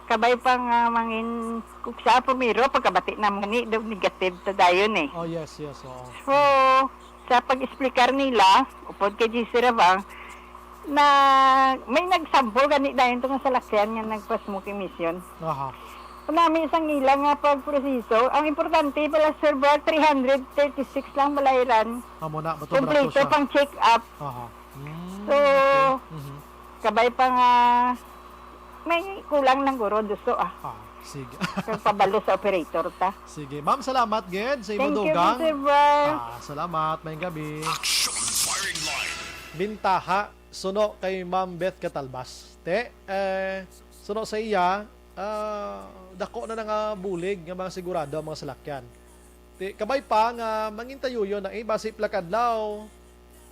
kabay pa nga mangin, kung sa pamiro, pagkabati naman ni, daw negative ta dayon eh. Oh, yes, yes, oo. So, sa pag-explicar nila, upod kay G C Rabang, na may nag-sample gani dayon to nga salakyan nga nagpa-smoke emission. Aha. Nami sang ila nga pagproseso, ang importante pala, Sir Bar, three hundred thirty-six lang balayran. Amo na, bato Kompleto barato siya. pang check-up. Aha. Mm, So, okay. Mhm. kabay pa nga may kulang lang guro, duso, ah. Ah, sige. Kag pabalo sa operator ta. Sige. Ma'am, salamat gid sa imo Thank you, dugang. Mister Bar. Ah, salamat. Mayong gabi. Action Firing Line. Bintaha, suno kay Ma'am Beth Catalbas. Te, eh, suno sa iya, ah, dako na na nga bulig nga mga sigurado ang mga salakyan. Ti, kabay pa nga mangintayuyon na, eh, basi pila ka adlaw,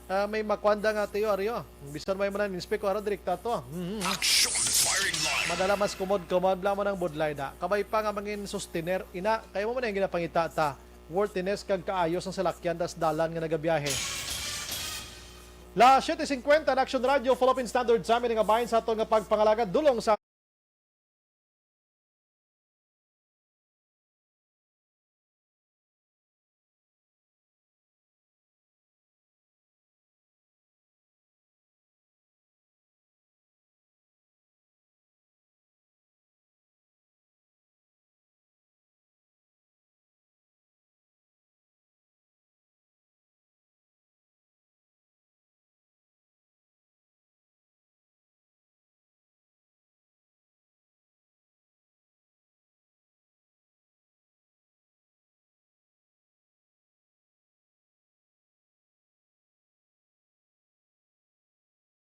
ah, may makwanda nga tiyo, ariyo. Bisan may manan inspect ko, ara, direkta to. Mhm. Action Firing Line. Madala mas kumod-kumod lang mo ng budlay na. Kabay pa nga mangin sustener, ina, kaya mo man ang ginapangita ta. Worthiness kag kaayo sang salakyan tas dalan nga nagabiyahe. La siete cincuenta na Action Radio, Philippine Standard Time, ini nga bahin sa aton nga pagpangalagad, dulong sa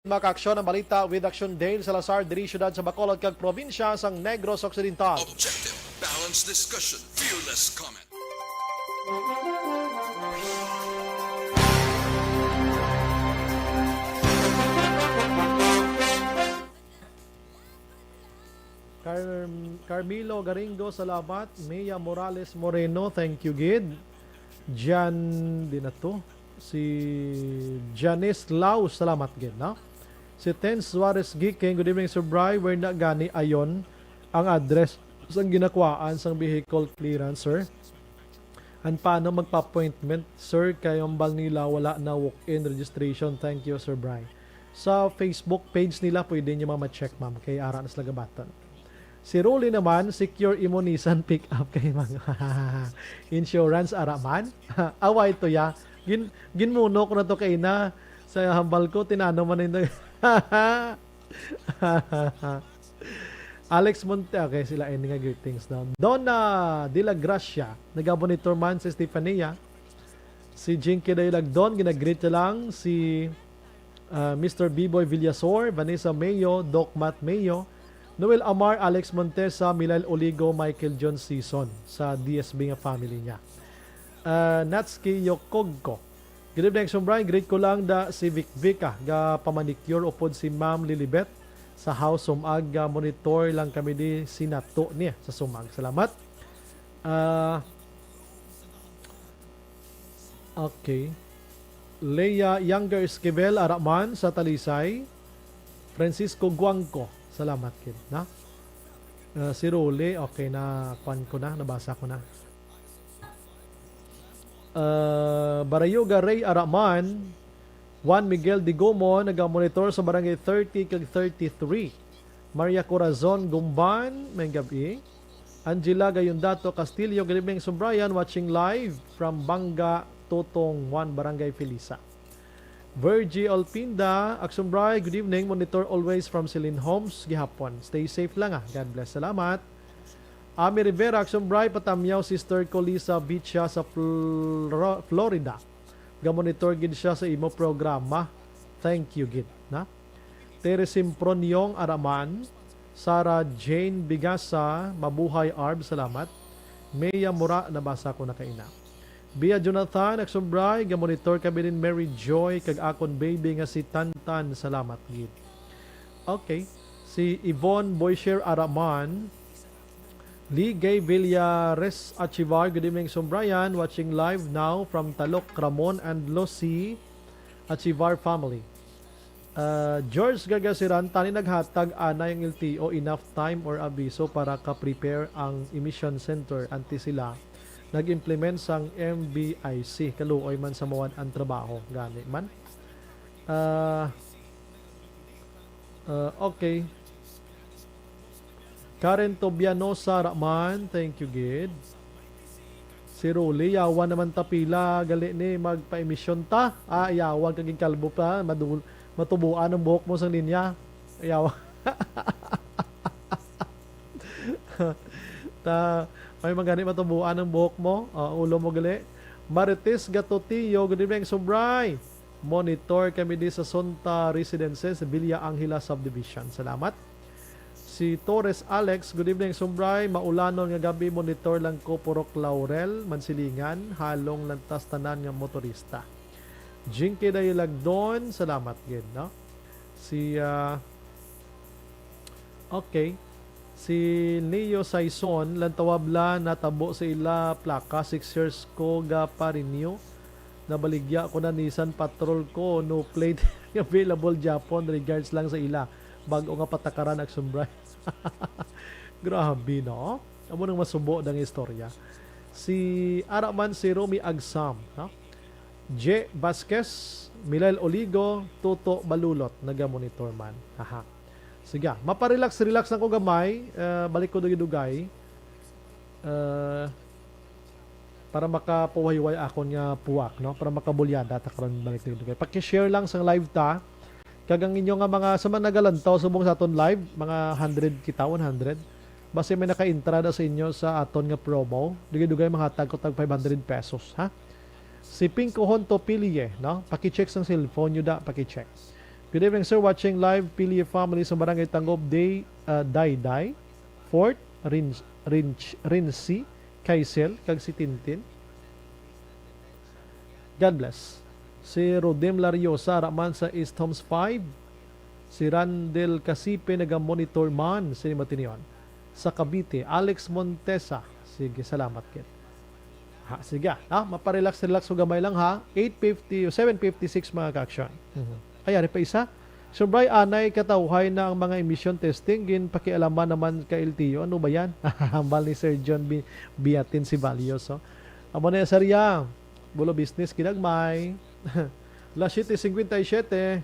Makaaksyon ang balita with Aksyon Dale Salazar diri siyudad sa Bacolod kag probinsya sang Negros Occidental. Objective, balanced discussion, fearless comment. Carm-, Carmelo Garingo, salamat. Mia Morales Moreno, thank you gid. Jan, di na to. Si Janice Lau, salamat gid, no? Si Ten Suarez Giking, good evening, Sir Bry. Where na gani ayon ang address sang ginakuhaan sang vehicle clearance, sir? And paano magpa-appointment, sir? Kay ang bal nila wala na walk-in registration. Thank you, Sir Bry. Sa Facebook page nila, pwede nyo ma-check, ma'am. Kay ara na sila gabaton. Si Rolly naman, secure imo Nissan pick-up kay mga insurance, ara man. Away to ya. Gin, ginmuno ko na to kay na sa hambal ko, tinano man ito. Alex Monte, okay, sila ini nga greetings, no? Donna de la Gracia, nagabonitor man si Stefania. Si Jinky Daylagdon, ginagreet niya lang. Si, ah, Mister Biboy Villasor, Vanessa Mayo, Doc Matt Mayo, Noel Amar, Alex Montesa, Milail Oligo, Michael John Season sa D S B nga family niya. Ah, Natsuki Yokogko. Good evening, Action Brian. Greet ko lang da si Vic Vic, ah, ga pamanicure upod si Ma'am Lilibet sa house. Sumag, ah, monitor lang kami di sinato niya sa sumag. Salamat. Ah, okay. Leia Younger Esquivel, ara man sa Talisay. Francisco Guangco. Salamat, kid, na? Ah, si Rolly, okay na, kwan ko na, nabasa ko na. Ah, Barayuga Ray Araman, Juan Miguel Digomo, nagamonitor sa Barangay thirty kag thirty-three. Maria Corazon Gumban, may gabi. Angela Gayondato Castillo, good evening, Sumbrayan, watching live from Banga, Totong, Juan, Barangay Felisa. Virgie Olpinda, Aksumbray, good evening. Monitor always from Celine Homes, gihapon. Stay safe lang, ah. God bless. Salamat. Ami Rivera, Aksumbray, patamyaw, sister ko Lisa Bicha sa Floro-, Florida. Gamonitor gid siya sa imo programa. Thank you gid, na? Tere Simproniong Araman, Sarah Jane Bigasa, mabuhay, Arb, salamat. Mea Mura, nabasa ko na kaina. Bia Jonathan, Aksumbray, gamonitor kami ni Mary Joy kag akon baby nga si Tantan, salamat gid. Okay. Si Yvonne Boysher Araman, Lee Gay Villares Achivar, good evening, Sumbrayan, watching live now from Talok, Ramon and Lucy Achivar family. Ah, George Gargasiran, tani naghatag anay ang L T O enough time or abiso para ka-prepare ang emission center antes sila nag-implement sang M B I C. Kaluoy man sa muwan ang trabaho. Gani man. Ah, ah, okay. Karen Tobianosa Raman, thank you gid. Si Rolly, yawan naman ta pila, gali ni magpa-emission ta. Ah, yawan kag kalbo pa, madul-, matubuan ang buhok mo sang linya. Yawan. Ta, may magani matubuan ang buhok mo, ah, ulo mo gali. Marites Gatotillo, good evening, Subray. Monitor kami di sa Sonta Residences, Villa Angela Subdivision. Salamat. Si Torres Alex, good evening, Sumbray. Maulanon nga gabi, monitor lang ko, Purok Laurel, Mansilingan, halong lantas tanan nga motorista. Jinky Dayalagdon, salamat gid, no? Si, ah, okay. Si Neo Saison, lantawab la natabo sa ila plaka, six years ko ga pa-renew. Nabaligya ko na Nissan Patrol ko, no plate available Japon, regards lang sa ila. Bag-o nga patakaran, Aksumbray. Grabe, no? Amo nang masubo dang istorya. Si ara man si Romy Agsam, no? Je Vasquez, Milail Oligo, Toto Balulot, nagamonitor man. Aha. Sige, maparelax-relax lang ko gamay. Eh, balik ko dugay-dugay. Eh, para makapawayway akon nga puwak, no? Para makabulyada ta karon balik dugay-dugay. Paki-share lang sang live ta. Kag ang inyo nga mga, sa mga nagalantaw subong sa aton live, mga hundred kita, one hundred. Basi may naka-entrada sa inyo sa aton nga promo. Dugay-dugay, manghatag ko tag five hundred pesos, ha? Si Pinko Honto Pilie, no? Paki-check sang cellphone nyo da, paki-check. Good evening, sir. Watching live, Pili family sa Barangay Tangob, Day, uh, Dayday, Fort, Rin, Rin, Rinsi, Kaisel, kag si Tintin. God bless. Si Rodim Lariosa, raman sa East Homes five. Si Randel Casipe, naga-monitor man sa Matinion. Sa Cavite, Alex Montesa. Sige, salamat, kid. Ha, sige, ha? Maparelax-relax ko gamay lang, ha? Eight fifty o seven fifty-six, mga ka-action. Mhm. Ay, ari pa isa. Subray anay katawhay na ang mga emission testing, ginpakialaman naman ka L T O. Ano ba yan? Hambal ni Sir John Bi-, Biatin si Valios, oh. Amo na, Sir, ya. Bulo business, kinagmay. Las siete cincuenta y siete.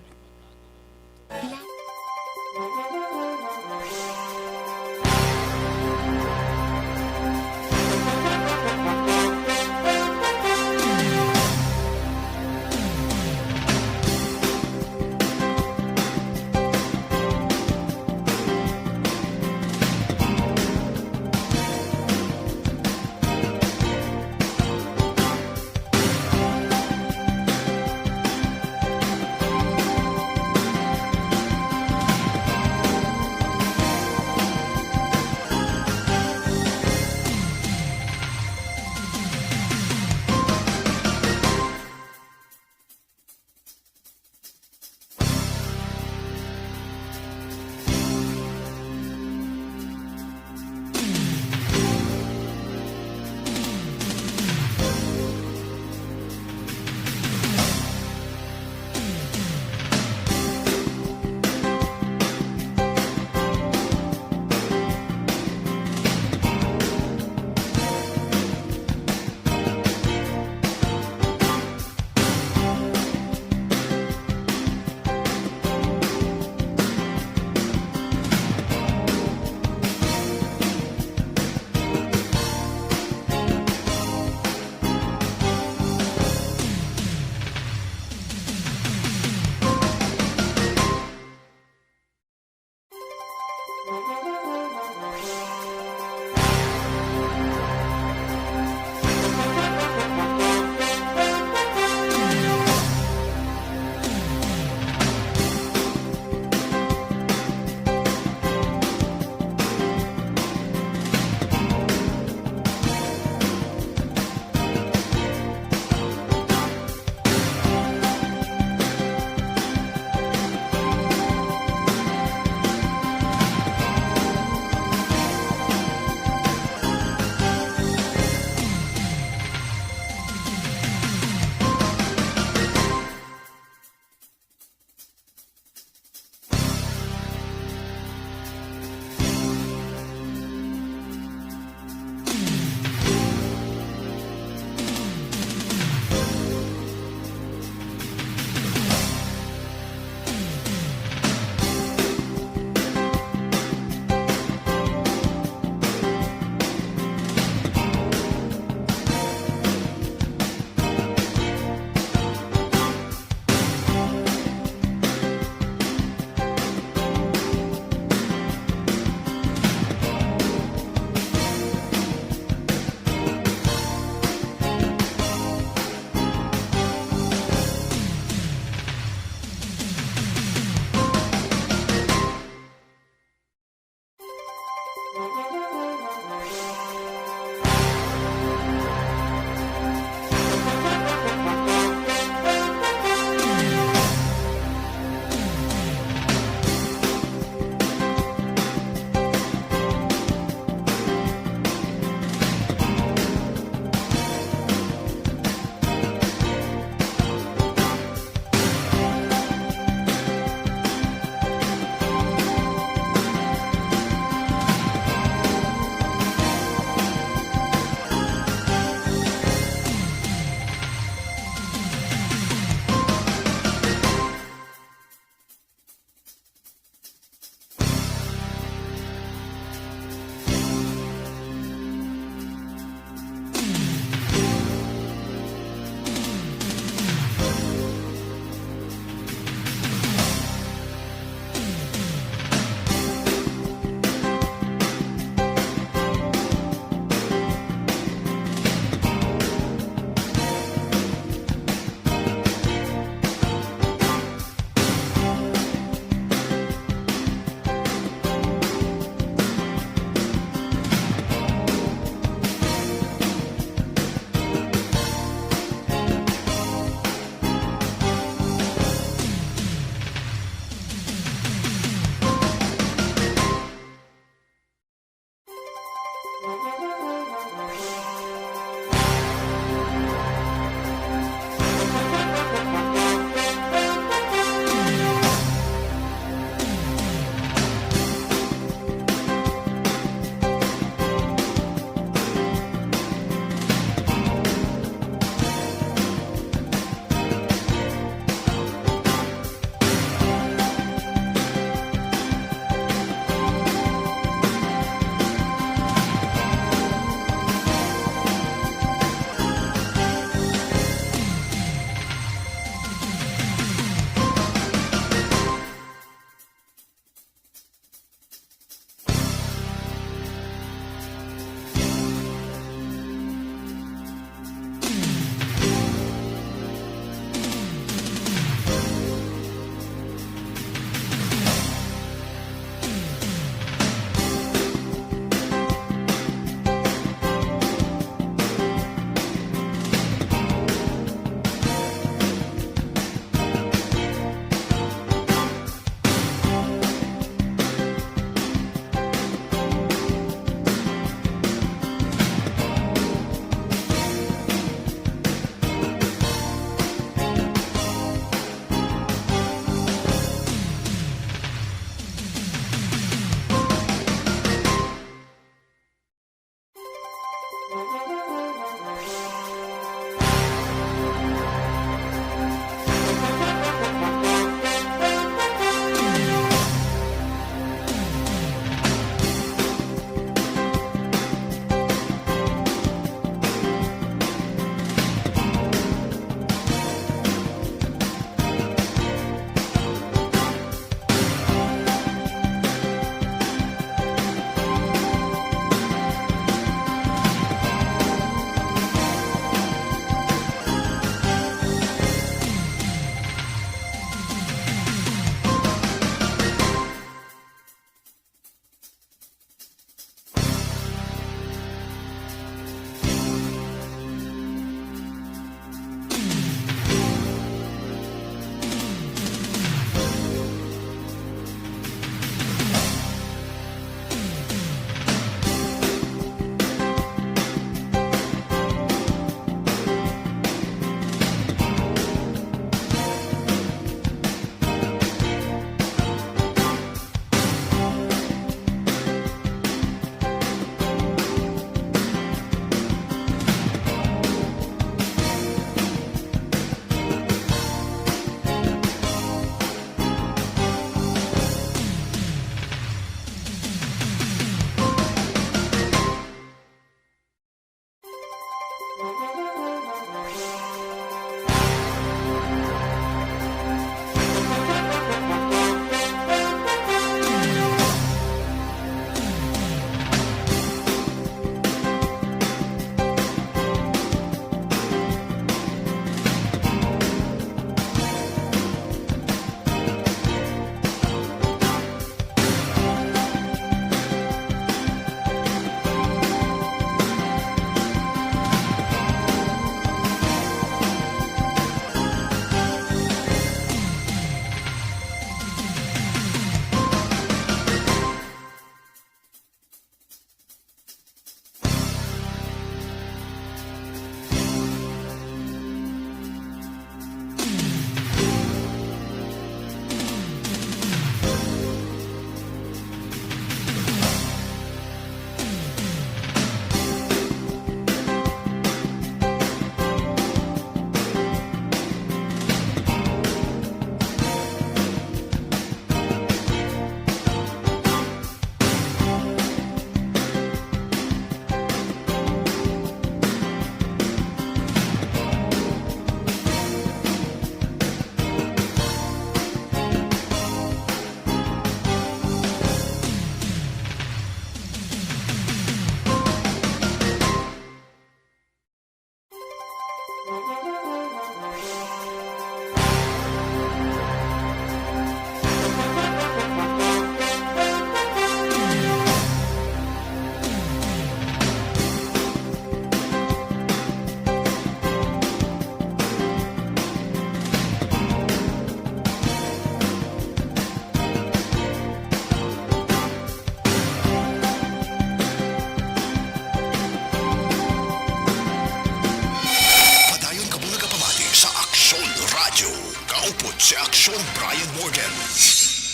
Padayon kamo nagapamati sa Aksyon Radyo. Kaupod si Aksyon Brian Morgan.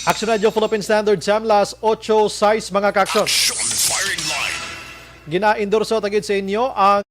Aksyon Radyo Philippine Standard Time, las otso sais, mga kaaksyon. Aksyon Firing Line. Gina-endorso ta gid sa inyo ang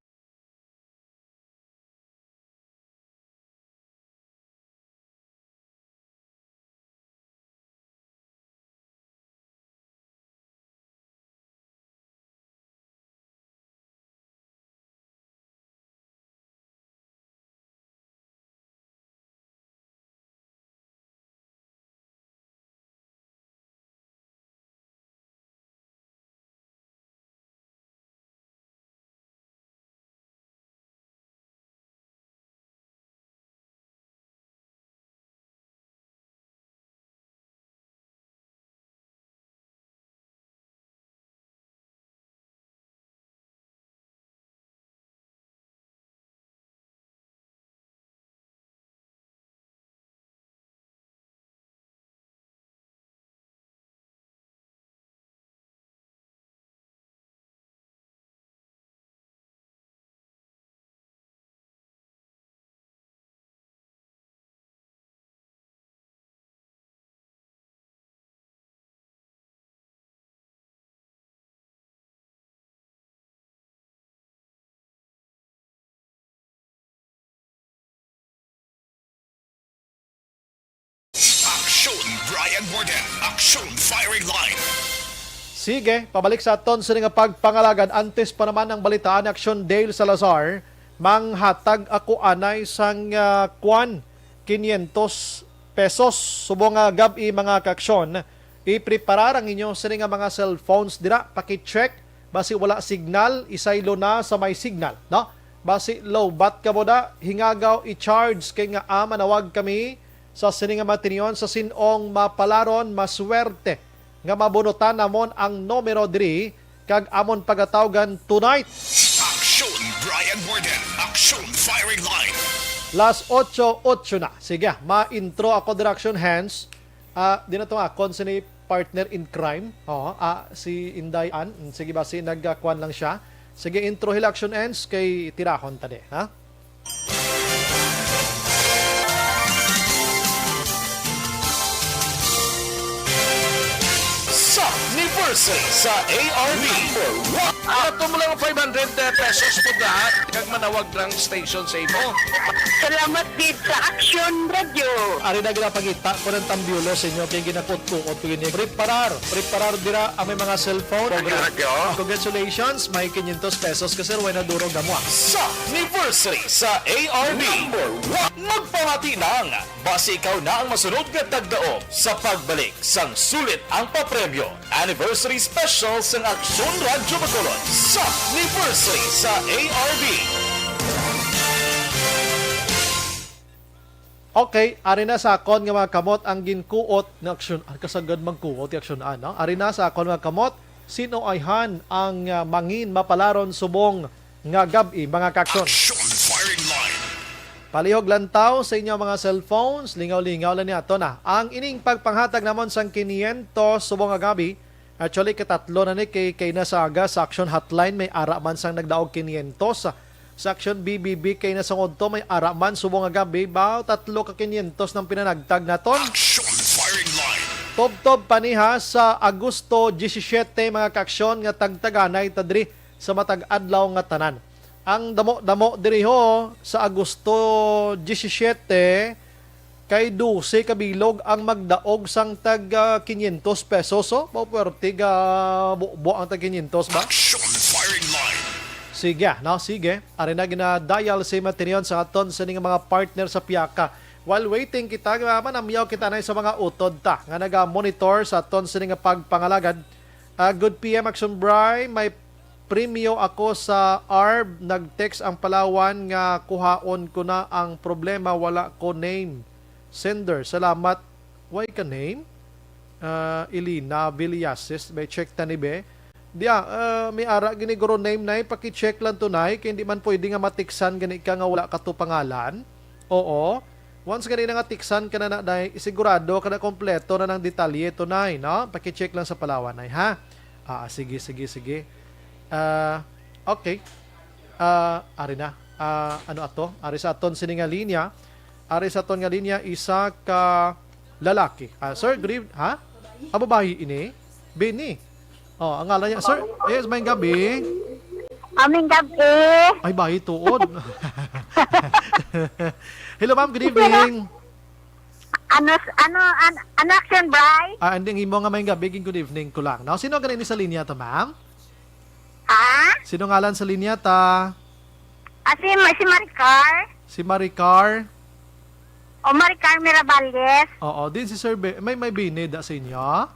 Aksyon Brian Morgan, Aksyon Firing Line. Sige, pabalik sa aton sini nga pagpangalagan. Antes pa naman ang balitaan, Aksyon Dale Salazar, manghatag ako anay sang, ah, kwan, quinientos pesos. Subong nga gab-i, mga kaaksyon, ipreparar ang inyo sini nga mga cellphones dira, paki-check basi wala signal, isaylo na sa may signal, no? Basi lowbat ka mo da, hingagaw i-charge kay nga, ah, manawag kami sa sini nga mga tinion sa sin-ong mapalaron, maswerte nga mabunutan namon ang numero diri kag amon pagatawgan tonight. Aksyon Brian Morgan, Aksyon Firing Line. Las otso, otso na. Sige, ma-intro ako dira, Aksyon Hands. Ah, di na to akon sini partner in crime. Oo, ah, si Inday Ann. Mm, sige, basi nagkuan lang siya. Sige, intro hila, Aksyon Hands, kay tirahon ta di, ha? Sa Negro Anniversary sa A R B. Number one. Ato mo lang five hundred pesos po, da, kag manawag lang station sa imo. Salamat gid sa Action Radio. Ari na ginapangita ko ng tambyulo sa inyo kay ginakutkuot ko gini. Preparar, preparar dira ang may mga cellphone. Congratulations. Congratulations, may quinientos pesos ka, sir, way na duro gamwa. Sa anniversary sa A R B. Number one. Magpamati lang, basi ikaw na ang masunod nga tagdaog sa pagbalik sang sulit ang papremyo. Anniversary Special sang Aksyon Radyo Bacolod sa anniversary sa A R B. Okay, ari na sa akon nga mga kamot ang ginkuot nga aksyon. Ay, kasagad magkuot yung aksyon, ano? Ari na sa akon mga kamot, sino ay han ang ah, mangin mapalaron subong nga gab-i, mga kaksyon? Action Firing Line. Palihog lantaw sa inyo mga cellphones, lingaw-lingaw lang niya to na. Ang ining pagpanghatag namon sang quinientos subong nga gabi, actually, katatlo na ni kay, kay na sa aga sa Action Hotline, may ara man sang nagdaog quinientos. Sa Action B B B kay na sa ngodto, may ara man subong nga gabi, ba, tatlo ka quinientos nang pinanagtag naton. Action Firing Line. Tubtob pa ni ha sa Agosto diyesisiyete, mga kaaksyon, nga tagtaganay ta diri sa matag adlaw nga tanan. Ang damo-damo diri ho sa Agosto diyesisiyete, kay dose ka bilog ang magdaog sang tag, ah, quinientos pesos, oh. Mao puwerte ga bubo ang tag quinientos ba? Action Firing Line. Sige, no? Sige. Ari na gina-dial si Materion sa aton sini nga mga partner sa piyaka. While waiting kita, nga manamyaw kita na sa mga utod ta nga naga-monitor sa aton sini nga pagpangalagad. Ah, good P M Action Bry, may premyo ako sa arb. Nag-text ang Palawan nga kuhaon ko na. Ang problema, wala ko name. Sender, salamat. Why ka name? Ah, Elena Villasis, may check ta ni be. Diya, ah, may ara gini guro name, nay, paki-check lang to, nay, kay hindi man pwede nga matiksan gani ka nga wala ka to pangalan. Oo. Once gani na nga tiksan ka na, na, nay, sigurado ka na kompleto na ng detalye to, nay, no? Paki-check lang sa Palawan, nay, ha? Ah, sige, sige, sige. Ah, okay. Ah, ari na. Ah, ano ato? Ari sa aton sini nga linya. Ari sa aton nga linya, isa ka lalaki. Ah, sir, good evening. Ha? Ah, babayi ini? Bini. Oh, ang ngalan niya. Sir, yes, may gabi. Aming gabi. Ay, bayi tuod. Hello, ma'am. Good evening. Ano, ano, an-, ano, Action Bry? Ah, anding imo nga may gabi, good evening ko lang. No? Sino gani ini sa linya to, ma'am? Ha? Sino ngalan sa linya ta? Ah, si, si Maricar. Si Maricar? O, Maricar Miravalles. Oo, din si Sir Be-, may, may bini da sa inyo?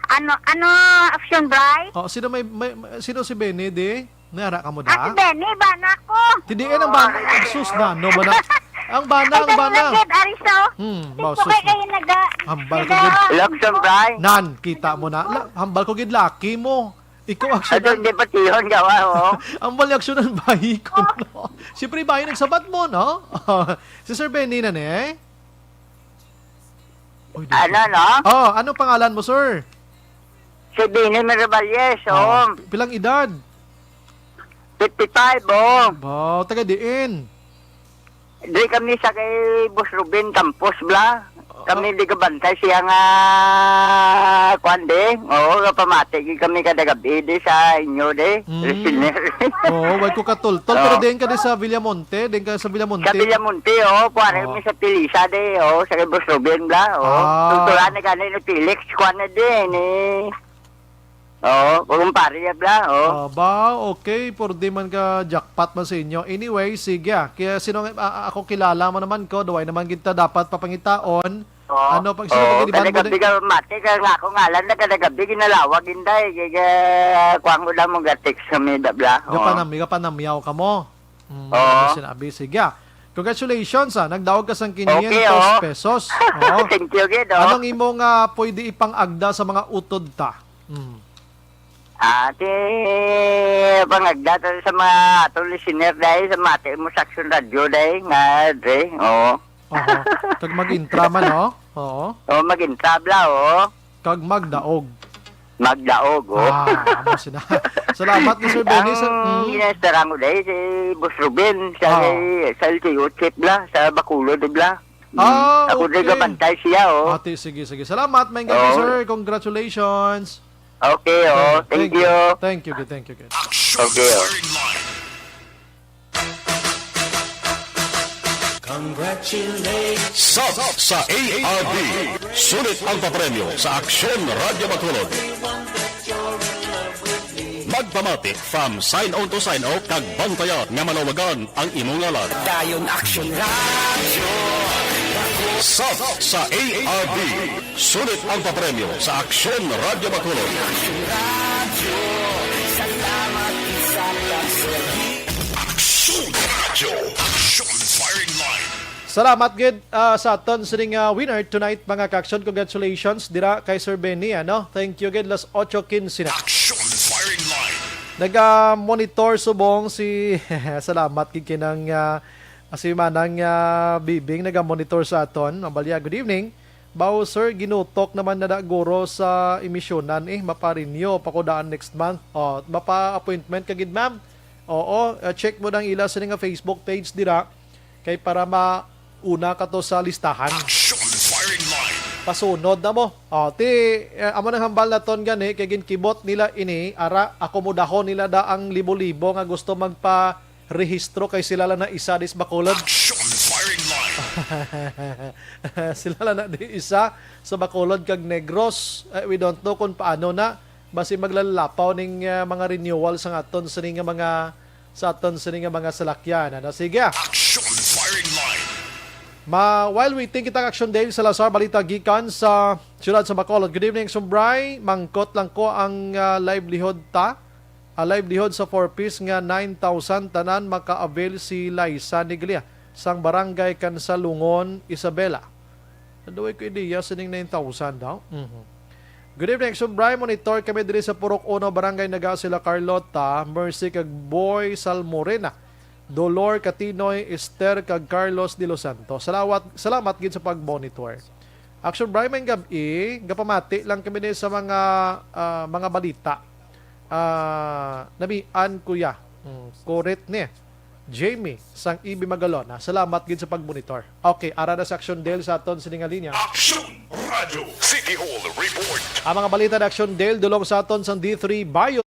Ano, ano, Action Bry? Oh, sino may, may, sino si Bini di? May ara ka mo Ah, si da? Benny, bana ko. Hindi, eh, ang bana. Ang sus na, no, bana. Ang bana, Ay, ang bana. Nagit, Ariso. Hmm, Ito ba, ko sus kay na. Kayo naga-, Hambal ko naga- gid. Election, Bry. Nan, kita mo na. La, hambal ko gid laki mo. Ikaw, actually. Ito, hindi patihon, gawa, oh. Ang bali aksyon ng bayi ko, no? Siyempre, bayi nagsabat mo, no? Si Sir Benny na, ne? Uy, di Ano, ko- no? Oh, ano pangalan mo, sir? Si Benny Miravalles, Oh, oh. pi-, pilang edad? Fifty-five, oh. Wow, taga diin? Di kami sa kay Boss Ruben Campos, bla. Kami Ah. di kabantay siya nga, kuwan, di. Oo, kapamati, di kami kada gabi, di sa inyo, di. Mm. Listener. Oo, wag ko katultol, pero Oh. diin ka di sa Villamonte, diin ka sa Villamonte. Sa Villamonte, oh, kuwan, Oo. kami sa Pilisa, di, oh, sa kay Boss Ruben, bla, oh. Ah. Tultulan na gani ni Felix, kuwan na di, ni Oo, kumpare, ya bla, oh. Ah, ba, okay, por di man ka jackpot man sa inyo. Anyway, sige, ah. Kaya sino nga, ah, ah, ako kilala mo naman ko, duway naman kita dapat papangitaon. Oo. Ano, pag sino Oo, pag-iniban mo, kada gabi di- ka mati, kaya nga ako ngalan na kada gabi, ginalawag, inday. Kaya, kaya, kuwang ko lang mong ga-text sa may da, bla. Oo. Gapanam-, gapanamyaw ka mo. Mm, Oo. Ano sinabi? Sige, ah. Congratulations, ah. Nagdaog ka sang Okay, quinientos oh. pesos. Oo. Thank you, gid, oh. Anong imo nga pwede ipang-agda sa mga utod ta? Mm. Ate, pangagda ta sa mga atong listener, day, sa mati mo sa Action Radio, day, nga, day, oo. Oho. Kag mag-intra man, oh. Oo. Oh, mag-intra, bla, oh. Kag magdaog. Magdaog, oh. Ah, amo sina. Salamat ni Sir Benny, Ang sir. Mm. Ginastarang ko, day, si Boss Ruben, sa, Ah. sa L T O chief, bla, sa Bacolod, bla. Ah, Ako din okay. Gabantay siya, oh. Ate, sige, sige. Salamat, may gabi, Oo. Sir. Congratulations. Okay, oh. Thank you. Thank you, good, thank you, good. Action Okay, oh. Firing Line. Congratulations. Sub sa A R B. Sulit ang papremyo sa Aksyon Radyo Bacolod. Magpamati from sign on to sign off kag bantayan nga malawagan ang imong ngalan. Dayon Action Radyo. Sub sa A R B. Sulit ang papremyo sa Aksyon Radyo Bacolod. Action Radyo. Salamat sa pagserbi. Action Radyo. Action Firing Line. Salamat gid ah, sa aton sining ah, winner tonight, mga ka-action. Congratulations dira kay Sir Benny, ano? Thank you gid, las ocho quince na. Action Firing Line. Naga-monitor subong si salamat gid kinang ah, si Manang ah, Bibing, naga-monitor sa aton. Ang balya, good evening. Bao, sir, ginutok naman na guro sa emisyonan eh, maparinyo pa ko daan next month. Oh, mapa-appointment ka gid, ma'am. Oo, ah, check mo nang ila sini nga Facebook page dira kay para mauna ka to sa listahan. Action Firing Line. Pasunod na mo. Oh, ti eh, amo nang hambal naton gani kay ginkibot nila ini, ara, akomodahon nila da ang libo-libo nga gusto magpa-rehistro kay sila lang na isa dis Bacolod. Action Firing Line. Sila lang na di isa sa Bacolod kag Negros. Eh, we don't know kung paano na basi maglalapaw ning ah, mga renewal sa aton sini nga mga sa aton sini nga mga salakyan. Ano, sige. Action Firing Line. Ma, while waiting kita, Action Dave Salazar, balita gikan sa siyudad sa Bacolod. Good evening, Sumbray. Mangkot lang ko ang ah, livelihood ta. Ang livelihood sa Four Ps nga nine thousand tanan maka-avail si Liza Niglia sang Barangay Kansalungon, Isabela. Naduway ko ideya sining nine thousand daw. Mhm. Good evening, Action Bri. Monitor kami diri sa Purok Uno, Barangay Naga, sila Carlota, Mercy kag Boy Salmorena, Dolor Katinoy, Esther kag Carlos de los Santos. Salawat, salamat gid sa pag-monitor. Action Bri, may gab-i, gapamati lang kami ni sa mga ah, mga balita. Ah, namian kuya. Mm, kurit ni Jamie sang E B Magalona. Salamat gid sa pag-monitor. Okay, ara na sa Action Dale sa aton sini nga linya. Action Radyo City Hall Report. Ang mga balita na Action Dale dulong sa aton sang D three Bio.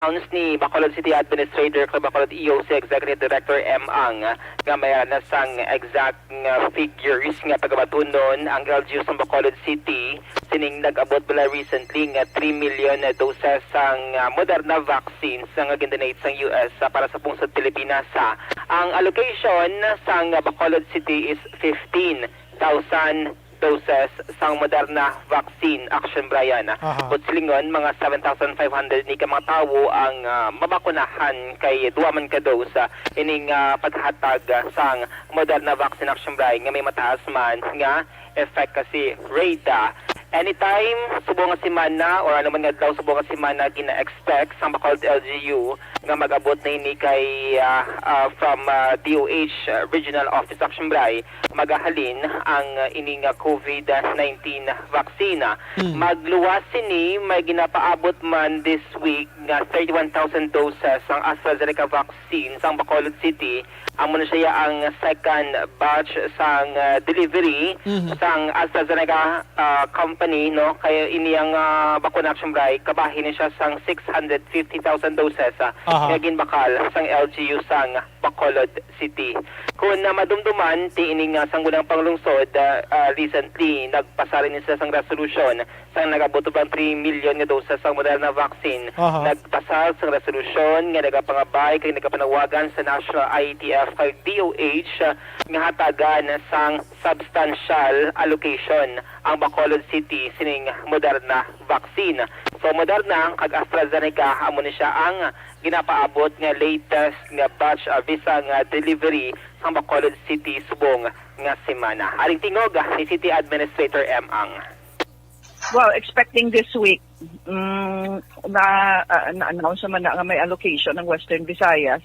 Announce ni Bacolod City Administrator kag Bacolod E O C Executive Director M Ang nga may na sang exact nga figures nga pagabatunon ang L G U sa Bacolod City sining nag-abot bala recently nga three million doses sang ah, Moderna vaccines nga gindonate sang U S para sa pungsod Pilipinas. Ang allocation sang Bacolod City is fifteen thousand doses sang Moderna vaccine, Action Brian. Aha. But silingon, mga seven thousand five hundred ni ka mga tawo ang ah, mabakunahan kay duwa man ka dose ah, ining ah, paghatag ah, sang Moderna vaccine, Action Brian, nga may mataas man nga efficacy rate. Ah, anytime, subong nga semana or ano man nga adlaw subong nga semana, gina-expect sang Bacolod L G U nga mag-abot na ini kay ah, ah, from ah, D O H ah, Regional Office, Action Brian, magahalin ang ah, ini nga COVID nineteen vaccine. Magluwas sini, may ginapaabot man this week nga thirty-one thousand doses ang AstraZeneca vaccine sang Bacolod City. Amo na siya ang second batch sang ah, delivery sang AstraZeneca ah, company, no, kay ini ang ah, bakuna, Action Brian, kabahin ni siya sang six hundred fifty thousand doses ah, nga ginbakal sang L G U sang Bacolod City. Kung na madumduman, ti ini nga sanggunang panglungsod, ah, ah, recently nagpasari ni sila sang resolution sang nagabot bang three million nga doses sang Moderna vaccine. Nagpasar sang resolution nga nagapangabay kag nagapanawagan sa National I A T F kag D O H nga hatagan sang substantial allocation ang Bacolod City sining Moderna vaccine. So, Moderna kag AstraZeneca amo ni siya ang ginapaabot nga latest nga batch ah, visa nga delivery sang Bacolod City subong nga semana. Aring tingog ni City Administrator M Ang. Well, expecting this week, mm, na, ah, na-announce naman na nga may allocation ng Western Visayas.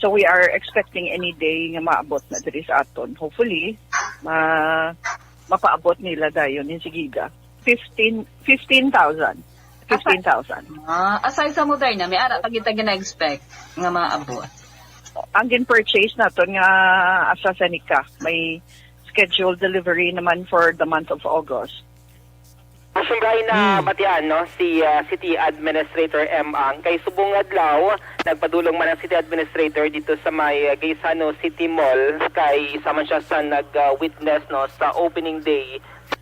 So we are expecting any day nga maabot na diri sa aton. Hopefully, ma mapaabot nila dayon insigida. Fifteen, fifteen thousand. Fifteen thousand. Ah, aside sa Moderna, may ara pa kita gina-expect nga maabot. Ang gin-purchase naton nga AstraZeneca, may scheduled delivery naman for the month of August. Action Brian, na Hmm. batian, no, si, ah, City Administrator M Ang. Kay subong adlaw, nagpadulong man ang City Administrator dito sa may, ah, Gaisano City Mall. Kay isa man siya sa nag, ah, witness, no, sa opening day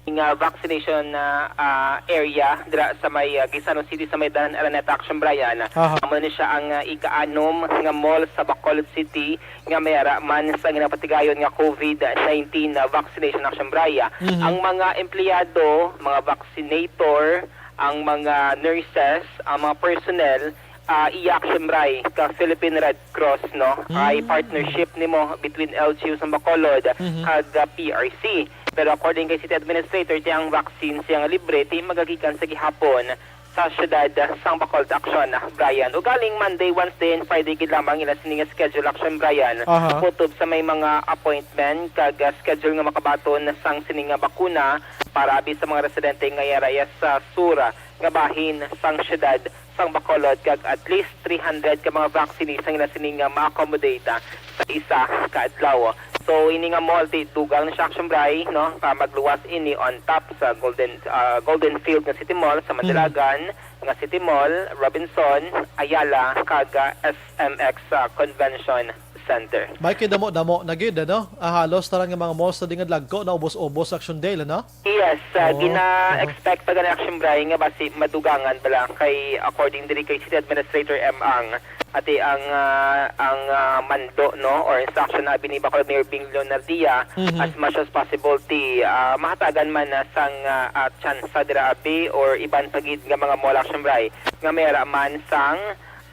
nga vaccination, ah, ah, area dira sa may, ah, Gaisano City sa may Dalan Araneta, Action Brian. Aha. Amo ni siya ang, ah, ika-anom nga mall sa Bacolod City nga may ara man sa ginapatigayon nga COVID nineteen na vaccination, Action Brian. Mhm. Ang mga empleyado, mga vaccinator, ang mga nurses, ang mga personnel, ah, iya, Action Brian, ka Philippine Red Cross, no? Ay Mm. partnership nimo between L G U sang Bacolod Mhm. kag, ah, P R C. Pero according kay City Administrator, ti ang vaccine siya nga libre, ti magagikan sa gihapon sa siyudad sang Bacolod, Action Brian. Ugaling Monday, Wednesday, and Friday gid lamang ila sini nga schedule, Action Brian. Aha. Kutob sa may mga appointment kag, ah, schedule nga makabaton sang sini nga bakuna para abi sa mga residente nga iya sa sur nga bahin sang siyudad sang Bacolod, kag at least three hundred ka mga vaccines ang ila sini nga ma-accommodate, ah, sa isa ka adlaw. So, ini nga mall, ti dugang na siya, Action Brian, no? Ah, magluwas ini on top sa Golden, ah, Golden Field nga City Mall, sa Mm. Madalagan nga City Mall, Robinson, Ayala, kag, ah, S M X, ah, Convention Center. May kidamo-damo na gid, ano? Ah, halos tanan nga mga malls sa dingag lagko na ubos-ubos, Action Dale, ano? Yes, ah, Oo. gina-expect pa gani, Action Brian, nga basi madugangan bala kay, according diri kay City Administrator M Ang, ati ang, ah, ang, ah, mando, no, or instruction na abi ni Bacolod Mayor Bing Leonardia, Mhm. as much as possible, ti, ah, mahatagan man na sang, ah, ah, tsansa dira abi or iban pa gid nga mga mall, Action Brian, nga may ara man sang,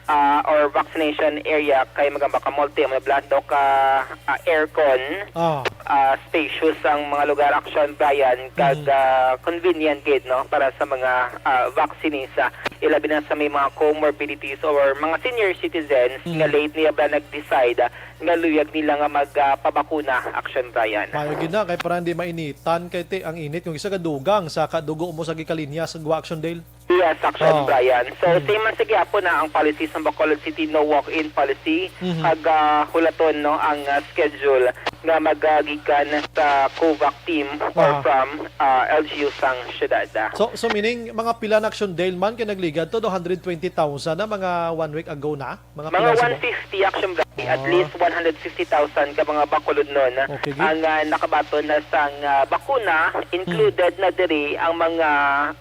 ah, or vaccination area kay magamba ka multi, mga blando ka, ah, aircon, Ah. ah, spacious ang mga lugar, Action Brian, kag, Mm. ah, convenient gid, no, para sa mga, ah, vaccinees, ah, ilabi na sa may mga comorbidities or mga senior citizens Mm. nga late niya ba nag-decide, ah, nga luyag nila nga mag, ah, pabakuna, Action Brian. Maayo gid na, kay para hindi mainitan, kay ti, ang init, kung isa ka dugang sa kadugo mo sa gikalinya sa Gwa, Action Dale. Yes, Action Oh. Brian. So, Mm. same man sa gihapon na ang policy sa Bacolod City, no walk-in policy. Mhm. Kag, ah, hulaton, no, ang, ah, schedule nga magagikan sa COVAC team or Ah. from, ah, L G U sang syudad. So, so meaning, mga pila na, Action Dale man kay nagligad to, do hundred twenty thousand na mga one week ago na? Mga Mga pila sila? one fifty, Action Brian. At Ah. least one hundred fifty thousand ka mga Bacolodnon Okay, gid. ang, ah, nakabaton na sang, ah, bakuna, included Hmm. na diri ang mga,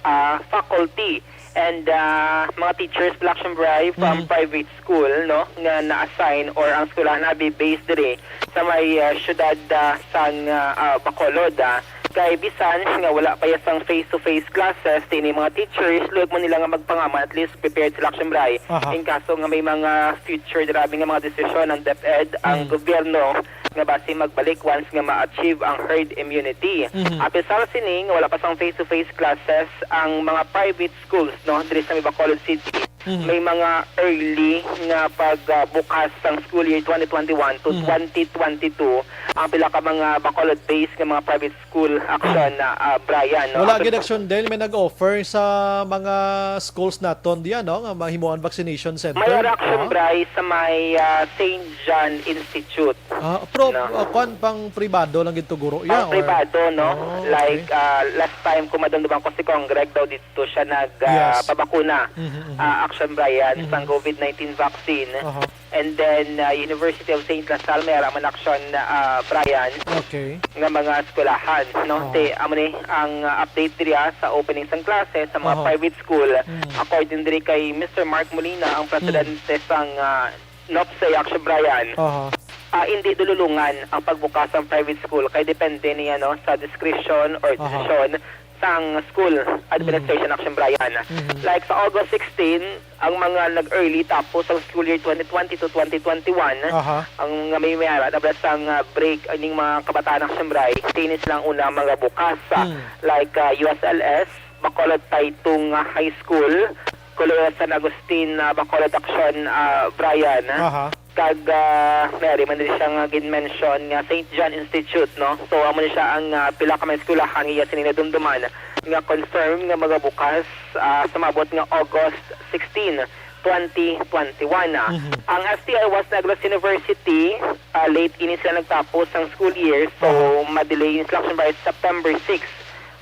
ah, faculty and, ah, mga teachers, Action Brian, from Hmm. private school, no, nga na-assign or ang eskwelahan abi based diri sa may, ah, syudad, ah, sang, ah, ah, Bacolod, ah. Kay bisan nga wala pa ya sang face-to-face classes, ti ini mga teachers, luyag man nila nga magpangaman, at least prepared sila, Action Brian. Aha. In kaso nga may mga future grabe nga mga desisyon ang DepEd, ang Mm. gobyerno, nga basi magbalik once nga ma-achieve ang herd immunity. Mhm. Apisar sini nga wala pa sang face-to-face classes ang mga private schools, no, diri sa may Bacolod City. Mhm. May mga early nga pag, ah, bukas sang school year twenty twenty-one to Mhm. twenty twenty-two ang pila ka mga Bacolod-based nga mga private school, Action, ah, ah, Brian, no? Wala Ato gid, Action Dale, may nag-offer sa mga schools naton diyan, no, nga mahimuan vaccination center? May Action Ah. Brian sa may, ah, Saint John Institute. Ah, pro-, No. ah, kwan, pang pribado lang gid to, guro, Pang yeah, or pribado, no? Oh, okay. Like, ah, last time, kung madumduman ko, si Congreg daw dito siya nag, ah, Yes. pabakuna, Mhm, mhm. ah, Action Brian, Mhm. sang COVID nineteen vaccine. Aha. And then, ah, University of Saint La Salle, may ara man, Action, ah, Brian, Okay. nga mga eskwelahan, no? Oo. Te, amo ni ang, ah, update diri, ah, sa opening sang klase sa mga Aha. private school. Mm. According diri kay Mister Mark Molina, ang Mm. presidente sang, ah, NOPSE, Action Brian, Aha. ah, hindi dululungan ang pagbukas sang private school kay depende niya, no, sa discretion or Aha. desisyon sang school administration, Mm. Action Brian. Mhm. Like sa August sixteen, ang mga nag-early tapos ang school year twenty twenty to twenty twenty-one, Aha. ang nga may mayara na ba sang, ah, break ining mga kabataan, Action Brian, finish lang una ang mga bukas, ah, Mm. like, ah, U S L S, Bacolod Taytong, ah, High School, Kolehiyo San Agustin, ah, Bacolod, Action, ah, Brian. Aha. Kag, ah, may ari man din siya nga gin-mention nga Saint John Institute, no? So, amo ni siya ang, ah, pila ka mga eskwelahan nga iya sini nadumduman nga confirm nga magabukas, ah, sa maabot nga August sixteen, twenty twenty-one. Mhm. Ang S T I West Negros University, ah, late ini sila nagtapos sang school year, so Aha. ma-delay ini sila, Action Bright, September six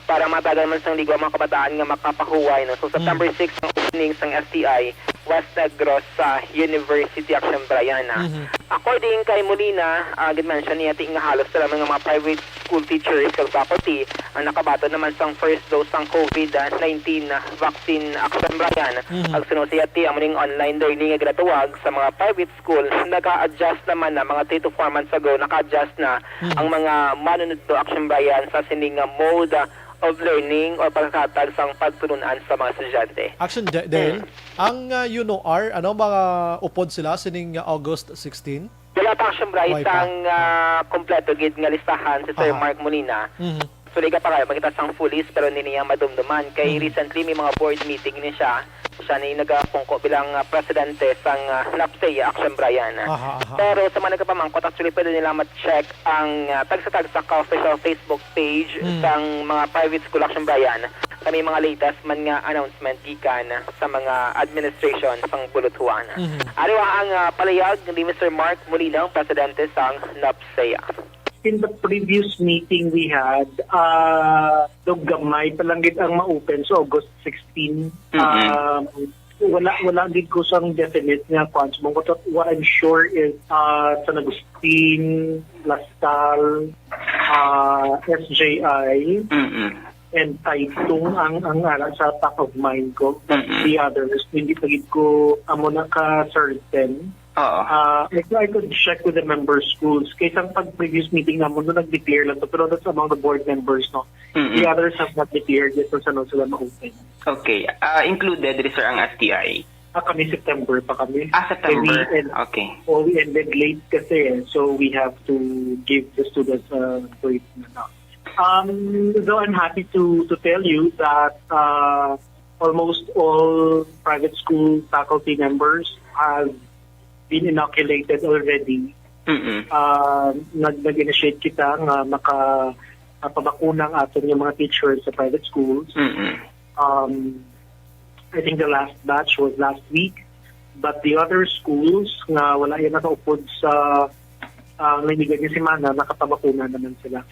para matagan man sang ligo ang mga kabataan nga makapahuway, no? So, September Mm. six ang opening sang S T I West Negros sa University, Action Brian, ah. Mhm. According kay Molina, ah, gid-mention niya ti nga halos sila mga, mga private school teachers kag faculty ang nakabaton naman sang first dose sang COVID nineteen vaccine, Action Brian. Mhm. Kag suno siya ti amo ning online learning nga ginatawag sa mga private school, naka-adjust naman na mga three to four months ago, naka-adjust na Mhm. ang mga manunudlo, Action Brian, sa sining nga mode of learning or pagkakatag sang pagtulun-an sa mga estudyante. Action, De- Dale, Mm. ang, ah, U N O R, ano, mga upod sila sining, ah, August sixteen? Wala pa, Action Bright, Wala pa. sang, ah, kompleto gid nga listahan si Sir Aha. Mark Molina. Mhm. Suliga pa kayo, makita sang full list, pero hindi niya madumduman. Kay Mhm. recently, may mga board meeting ni siya. Siya ni nagapungko bilang, ah, presidente sang, ah, NAPSEA, Action Brian. Aha, aha. Pero sa mga nagapamangkot, actually, pwede nila ma-check ang, ah, tagsa-tagsa ka official Facebook page Mhm. sang mga private school, Action Brian. Kami mga latest man nga announcement gikan sa mga administration sang Bulutuan. Mhm. Ari wa ang, ah, palayag ni Mister Mark Molina, presidente sang NAPSEA. In the previous meeting we had, ah, daw gamay pa lang gid ang ma-open, so August sixteen. Mm-mm. Um, wala, wala gid ko sang definite nga kwan. So, what, what I'm sure is, ah, San Agustin, La Salle, ah, S J I, Mm-mm. and Taitung ang, ang ara sa top of mind ko. But Mm-mm. the others, hindi pa gid ko amo na ka certain. Oo. Ah, I, I could check with the member schools. Kay sang pag previous meeting naman, no, nag-declare lang to, pero that's among the board members, no? Mm-mm. The others have not declared yet kung saan sila ma-open. Okay. Ah, included diri, sir, ang S T I? Ah, kami September pa kami. Ah, September. Kay we end-, Okay. oh, we ended late kasi, eh. So we have to give the students a break na lang. Um, though I'm happy to, to tell you that, uh, almost all private school faculty members have been inoculated already. Mm-mm. Ah, nag-, nag-initiate kita nga maka-, mapabakuna ang aton nga mga teachers sa private schools. Mm-mm. Um, I think the last batch was last week, but the other schools nga wala yan nakaupod sa, ah, nagligad nga semana, nakapabakuna naman sila.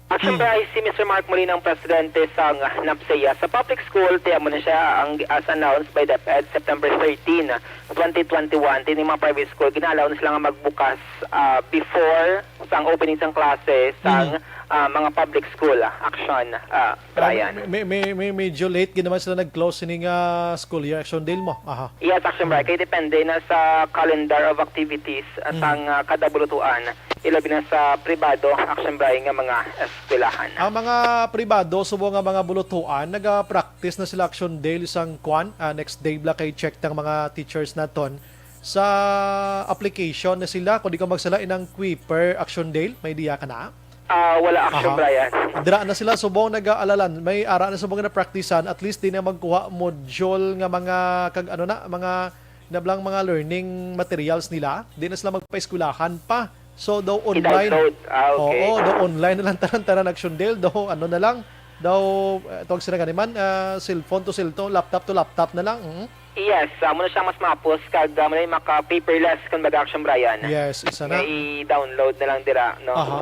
Action Hmm. Bryce, si Mister Mark Molina ang presidente sang NAPSEA. Sa public school, tiyan mo na siya, ang, as announced by DepEd, September thirteen, twenty twenty-one, tini mga private school, gina-allow na sila nga magbukas, ah, before sang opening sang klase sang, Hmm. ah, mga public school. Action, ah, Ah, Brian. may, may, may, may medyo late gid naman sila nag-close sini nga school year, Action Dale mo. Aha. Yes, Action Brian. Hmm. Kay depende na sa calendar of activities, ah, Hmm. sang, ah, kada bulutuan. Ilabi na sa pribado, Action Brian, nga mga eskwelahan. Ang mga pribado, subong nga mga bulutuan, naga-practice na sila, Action Dale, sang kwan, ah, next day bala kay check tang mga teachers naton. Sa application na sila, kung di ko magsala, inang Kuiper, Action Dale, may idea ka na? Ah, wala, Action Aha. Brian. Dira na sila subong nag-aalalan, may ara na subong na practicean, at least di na magkuha module nga mga kag ano na, mga nablang mga learning materials nila, di na sila magpaeskwelahan pa. So, daw online. I-download. Ah, okay. Oo, daw online na lang tanan-tanan, Action Dale. Daw ano na lang, daw, eh, tawag sila gani man, ah, cellphone to cellphone, laptop to laptop na lang. Mm. Yes, amo na siya mas mapos kag, ah, amo na yung maka-paperless, kumbaga, Action Brian. Yes, isa na. Nga i-download na lang dira, no? Aha.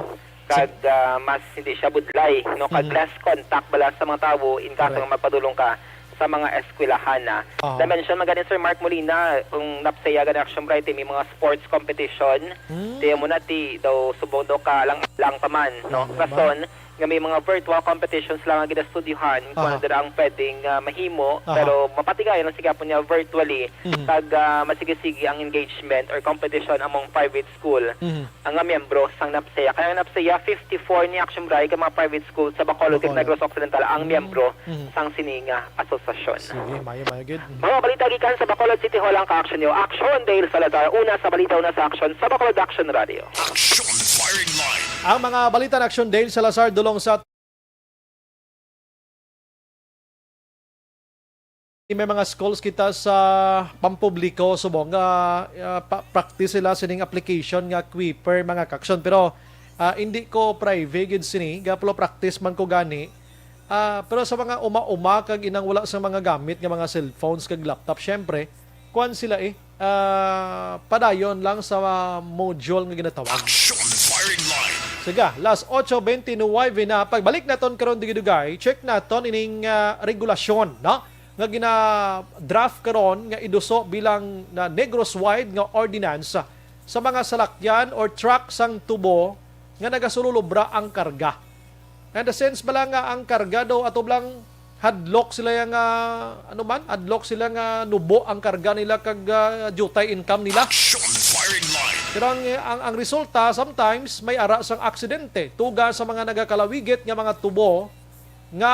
Kag, Sa ah, mas hindi siya budlay, no? Kag Mhm. less contact bala sa mga tawo in case Correct. nga magpadulong ka sa mga eskwelahan na. Aha. Na-mention man gani, Sir Mark Molina, kung napsaya gani, Action Bright, may mga sports competition. Hmm. Tiyan mo na, ti daw subong daw ka lang, lang pa man, no? Ano ba? Rason nga may mga virtual competitions lang nga ginastudyuhan kung Aha. ano dira ang pwedeng, ah, mahimo, Aha. pero mapatigayon lang sa gihapon niya virtually, Mhm. kag, ah, masigi-sigi ang engagement or competition among private school Mhm. ang nga miyembro sang napsaya. Kaya ang napsaya, fifty-four ni Action Bright ka mga private school sa Bacolod, Bacolod. Negros Occidental ang Mhm. miyembro Mhm. sang sini nga asosasyon. Sige, mayo, mayo gid. Mhm. Mga balita gikan sa Bacolod City Hall ang ka-action nyo. Action Dale Salazar, una sa balita, una sa action, sa Bacolod Action Radio. Action Firing Line. Ang mga balita na Action Dale Salazar, dulong sa may mga schools kita sa pampubliko, subong nga, ah, pa-, practice sila sining application nga Kuiper, mga ka-action. Pero, ah, hindi ko privy gid sini, gapulo practice man ko gani. Ah, pero sa mga uma-uma kag inang wala sa mga gamit nga mga cellphones kag laptop, syempre, kuan sila eh, ah, padayon lang sa module nga ginatawag. Action firing line. Sige, las ocho twenty-nine na. Pagbalik naton karon, dugay-dugay, check naton ining, ah, regulasyon, no? Nga gina-draft karon nga iduso bilang na Negros-wide nga ordinance sa mga salakyan or truck sang tubo nga nagasululubra ang karga. And the sense bala nga ang karga daw ato lang hadlok sila yang, ah, ano man, hadlok sila nga nubo ang karga nila kag, ah, diutay income nila. Action firing line. Pero ang, ang, ang resulta, sometimes may ara sang aksidente. Tuga sa mga nagakalawigit nga mga tubo nga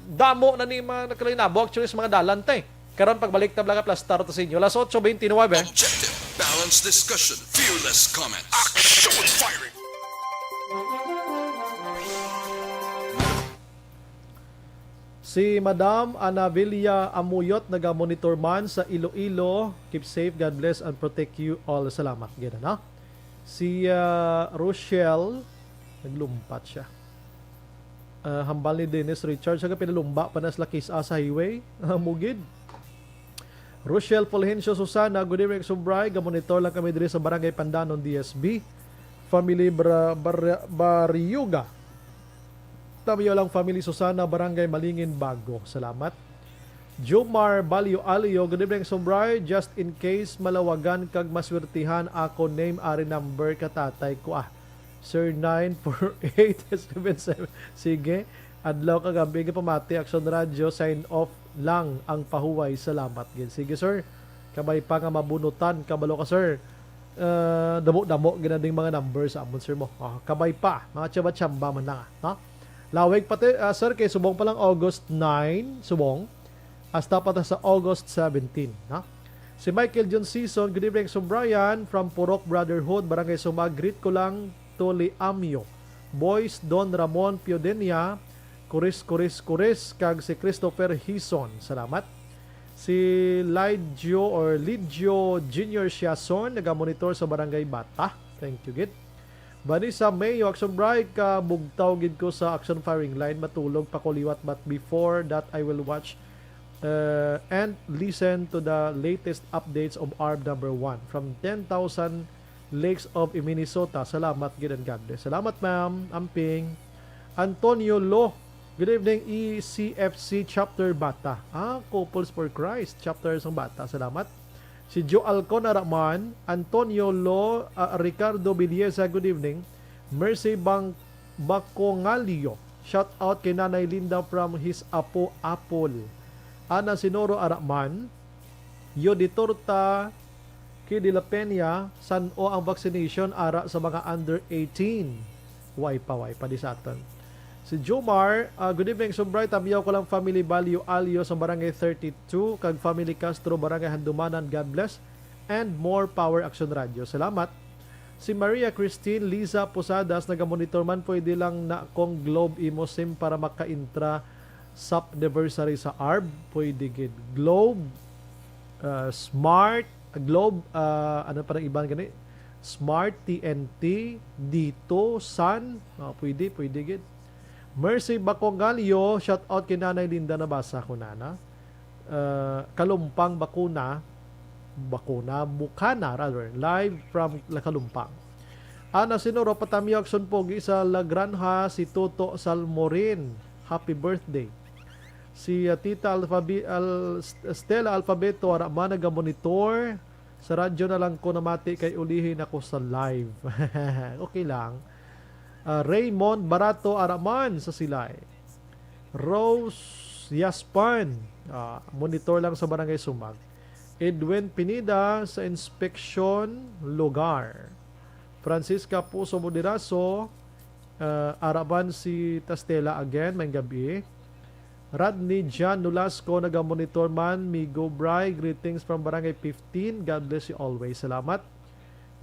damo na ni mga nakalinabo actually sa mga dalan tay. Karon pagbalik ta bala nga plastar ta sa inyo. Las ocho twenty-nine. Objective, balanced discussion, fearless comment. Action firing. Si Madam Anavilla Amuyot naga-monitor man sa Iloilo. Keep safe, God bless and protect you all. Salamat gid, ano? Si, ah, Rochelle, naglumpat siya. Ah, hambal ni Dennis Richard, siya pinalumba pa na sila kis-a sa highway. Amo gid. Rochelle Fulgencio Susana, good evening, Subray. Gamonitor lang kami diri sa Barangay Pandanon, D S B. Family Bra-, Bar-, Barriuga. Tamiyo lang, family Susana, Barangay Malingin, Bago. Salamat. Jomar Balyo Alio, good evening, Subray. Just in case malawagan kag maswertihan ako, name ari number ka tatay ko, ah. Sir nine four eight seven seven. Sige, adlaw kag gabi nga pamati, Action Radio, sign off lang ang pahuway. Salamat gid. Sige, sir. Kabay pa nga mabunutan, kabalo ka, sir. Ah, damo-damo gid na ding mga number sa amon, sir, mo. Ah, kabay pa, mga tsamba-tsamba man lang, ah, no? Lawig pati, ah, sir, kay subong pa lang August nine, subong. Hasta pa ta sa August seventeen, no? Si Michael John Season, good evening, Sir Brian, from Purok Brotherhood, Barangay Sumag. Greet ko lang to Liamyo Boys, Don Ramon Piodenia, Kuris, Kuris, Kuris, kag si Christopher Hison. Salamat. Si Lidjo or Lidjo Junior Siason, nagamonitor sa Barangay Bata. Thank you, gid. Vanessa Mayo, Action Bright, kabugtaw gid ko sa Action Firing Line. Matulog pa ko liwat, but before that, I will watch, uh, and listen to the latest updates of ARB number one from ten thousand Lakes of Minnesota. Salamat gid and God bless. Salamat, ma'am. Amping. Antonio Lo, good evening, E C F C Chapter Bata. Ah, Couples for Christ, Chapter sang Bata. Salamat. Si Joe Alcon Araman, Antonio Lo, ah, Ricardo Biliesa, good evening. Mercy Bang-, Bacongalio, shout out kay Nanay Linda from his apo Apol. Ana Sinoro Araman, Yoditorta Kay de la Peña, san-o ang vaccination ara sa mga under eighteen? Way pa, way pa di sa aton. Si Jomar, ah, good evening, Subray. Tamiyaw ko lang family Balyo Alyo sa Barangay thirty-two, kag family Castro, Barangay Handumanan. God bless and more power, Action Radio. Salamat. Si Maria Christine Liza Posadas, nagamonitor man, pwede lang na kung Globe imo sim para makaintra sap anniversary sa ARB, pwede gid. Globe, ah, Smart, Globe, ah, ano pa ang iban gani? Smart, T N T, Dito, Sun. Ah, pwede, pwede gid. Mercy Bacongalio, shout out kay Nanay Linda, nabasa ko na, na. Ah, Kalumpang Bakuna, Bakuna, Bukana, rather, live from La Kalumpang. Ana Sinoro, patamiyo Action Pogi sa La Granja, si Toto Salmorin. Happy birthday. Si, ah, Tita Alphabe-, Al-, Stella Alfabeto, ara man nagamonitor. Sa radyo na lang ko namati kay ulihi na ko sa live. Okay lang. Ah, Raymond Barato, ara man sa Silay. Rose Yaspan, ah, monitor lang sa Barangay Sumag. Edwin Pineda sa inspeksyon lugar. Francisca Puso Moderaso, ah, ara man si Tastela again, may gabi. Rodney John Nolasco, nagamonitor man, Migo Bry, greetings from Barangay fifteen. God bless you always. Salamat.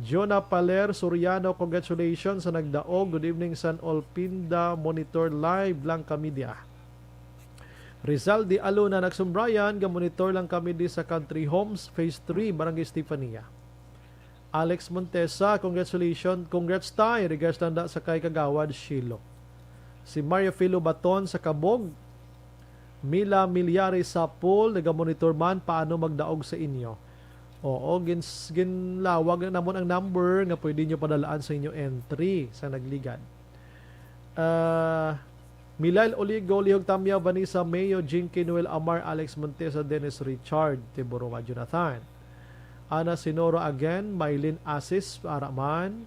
Jonah Paler Soriano, congratulations sa nagdaog. Good evening, San Olpinda. Monitor live lang kami dia. Rizal de Aluna, Nagsumbrayan, gamonitor lang kami di sa Country Homes, Phase three, Barangay Estefania. Alex Montesa, congratulations. Congrats, tay. Regards lang da sa kay Kagawad Shilo. Si Mario Filo Baton sa Kabog. Mila Milyari Sapol, nagamonitor man, paano magdaog sa inyo? Oo, gins-, ginlawag na namon ang number nga pwede nyo padalaan sa inyo entry sa nagligad. Ah, Milail Oligo, Lihog Tamya, Vanessa Mayo, Jinky Noel Amar, Alex Montesa, Dennis Richard, Tiburuma Jonathan, Ana Sinoro again, Mylene Asis, Araman,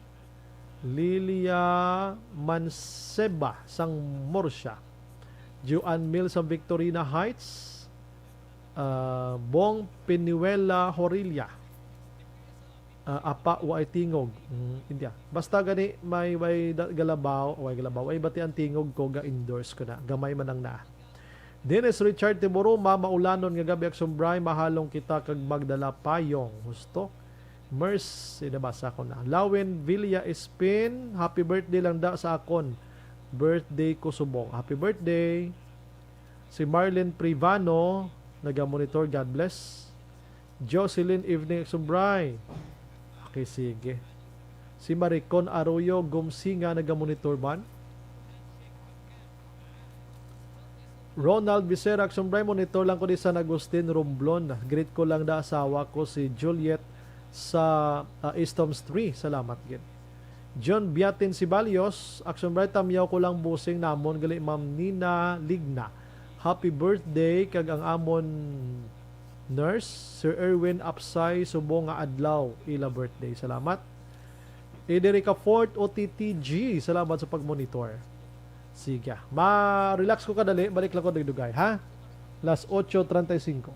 Lilia Manseba sang Murcia, Juan Mil sang Victorina Heights, ah, Bong Pinuela Horilla, ah, Apa, wa ay tingog. Mm, India. Basta gani may, may da-, galabaw, way galabaw, ay bati ang tingog ko, ga-endorse ko na. Gamay man lang na. Dennis Richard Tiburuma, maulanon nga gabi, Aksumbray, mahalong kita kag magdala payong. Husto? Mercy, nabasa ko na. Lawin Villa Espin, happy birthday lang da sa akon. Birthday ko subong. Happy birthday. Si Marlene Privano, nagamonitor, God bless. Jocelyn Evening Aksumbray. Okay, sige. Si Maricon Arroyo Gumsinga, nagamonitor man. Ronald Becerra Aksumbray, monitor lang ko di San Agustin, Romblon. Greet ko lang da asawa ko si Juliet sa, ah, East Tombs three. Salamat gid. John Biatin Sibalios, Aksumbray, tamyaw ko lang busing namon gali Ma'am Nina Ligna. Happy birthday kag ang amon nurse, Sir Erwin Apsay, subong nga adlaw ila birthday. Salamat. Ederica Fort, O T T G, salamat sa pagmonitor. Sige. Ma-relax ko kadali, balik lang ko dugay, ha? Las ocho treinta y cinco.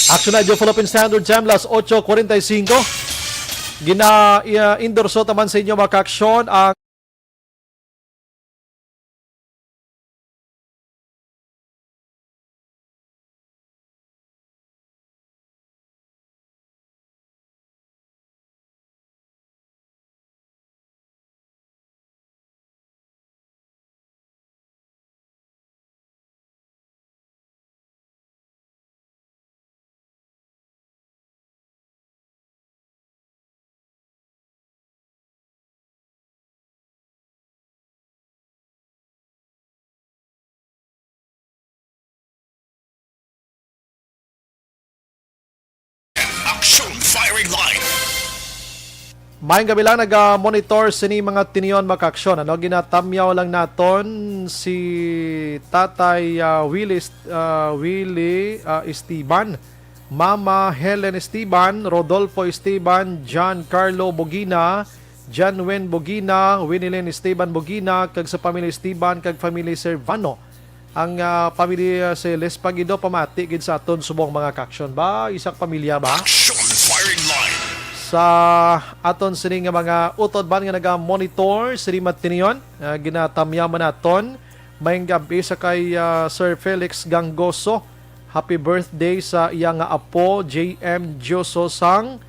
Action Radio Philippine Standard Time, las ocho cuarenta y cinco. Gina-, uh, endorso taman sa inyo, mga kaaksyon, ang Action Firing Line. Maayong gabi lang, naga-monitor sini mga tinion, mga kaaksyon. Ano, ginatamyaw lang naton si Tatay, ah, Willie Est-, ah, Willie, ah, Esteban, Mama Helen Esteban, Rodolfo Esteban, John Carlo Bogina, Janwen Bogina, Winilyn Esteban Bogina, kag sa pamilya Esteban, kag family Servano. Ang, ah, pamilya si Lespagido pamati gid sa aton subong, mga kaaksyon. Ba, isa ka pamilya ba? Action Firing Line. Sa aton sini nga mga utod man nga naga-monitor sini mga tinion, ah, ginatamyaw man naton. Maayong gab-i sa kay, ah, Sir Felix Gangoso. Happy birthday sa iya nga apo, J M Diososang.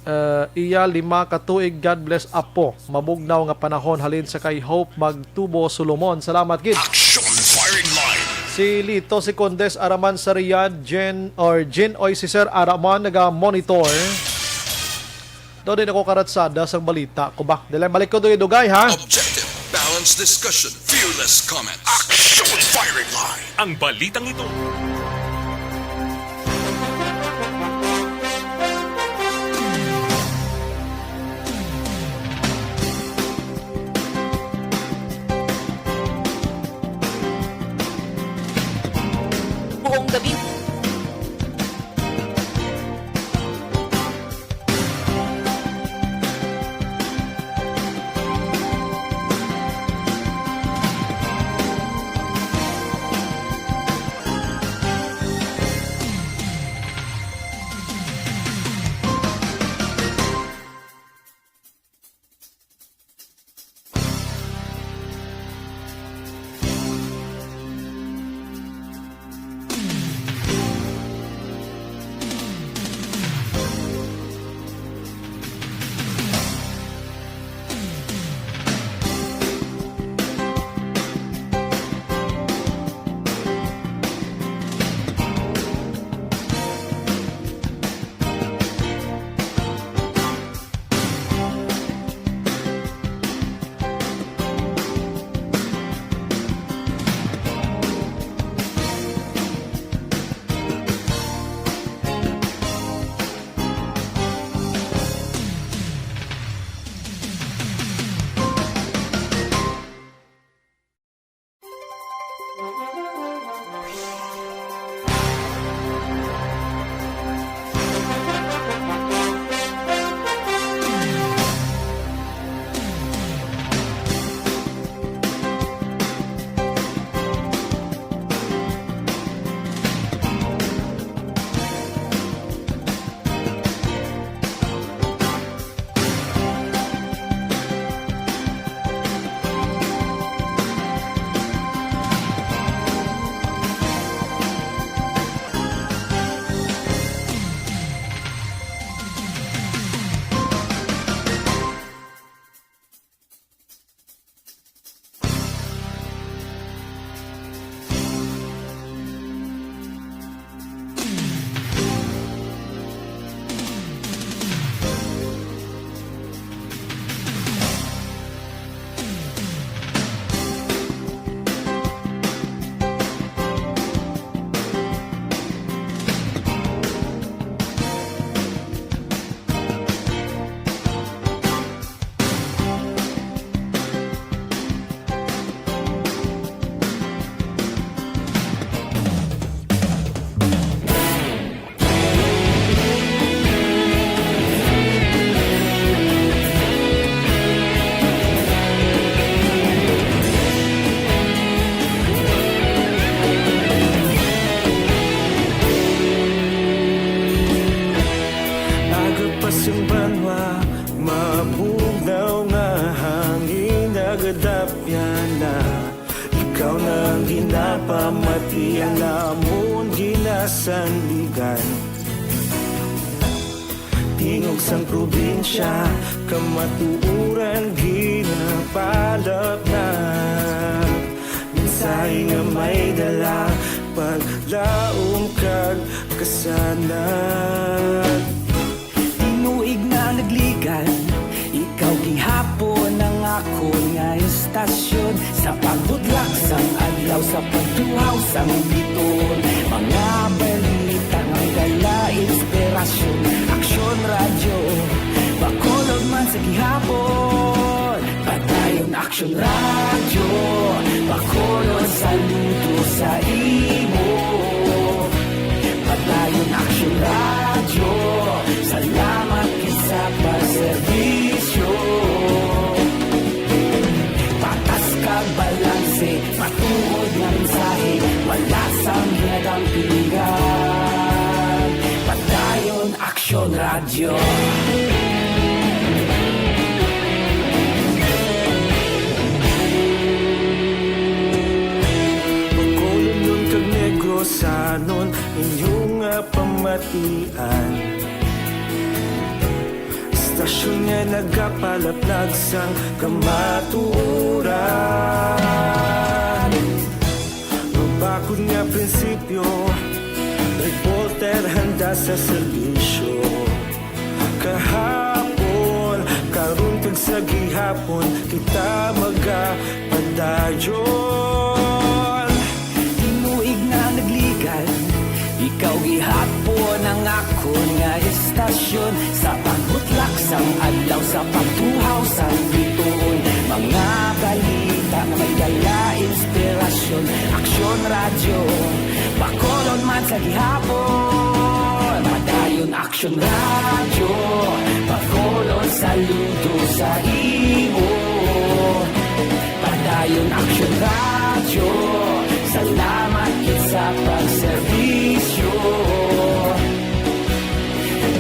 Eh, iya lima ka tuig. God bless, apo. Mabugnaw nga panahon halin sa kay Hope Magtubo Solomon. Salamat gid. Action Firing Line. Si Lito Secondes, araman sa Riyadh, Jen, or Jen, oy, si Sir Araman, naga-monitor. Daw din ako karatsada sang balita ko ba? Dili, balik ko dugay-dugay, ha? Objective, balanced discussion, fearless comments. Action Firing Line. Ang balitang ito. Buong gabi. Iya namon ginasandigan. Tingog sang probinsya, kamatuoran ginapalapnag. Mensahe nga may dala, paglaom kag kasanag. Tinuig na nagligan, ikaw gihapon ang akon nga estasyon. Sa pagbudlak sang adlaw, sa pagtuhaw sang biton, mga balita nga may dala inspirasyon. Aksyon Radyo, Bacolod man sa gihapon. Padayon Aksyon Radyo, Bacolod, saludo sa imo. Padayon Aksyon Radyo, salamat gid sa pagserbisyo. Patas kag balanse, matuod nga mensahe, wala sang ginadampigan. Padayon Aksyon Radyo. Bacolodnon kag Negrosanon, inyo nga pamatian. Istasyon nga nagapalaplag sang kamatuoran. Mabakod nga prinsipyo, reporter handa sa serbisyo. Kahapon, karon kag sa gihapon, kita magapadayon. Tinuig na nagligan, ikaw gihapon ang akon nga estasyon. Sa pagbutlak sang adlaw, sa pagtuhaw sang bituon, mga balita nga may dala inspirasyon. Aksyon Radyo, Bacolod man sa gihapon. Padayon Aksyon Radyo, Bacolod, saludo sa imo. Padayon Aksyon Radyo, salamat gid sa pagserbisyo.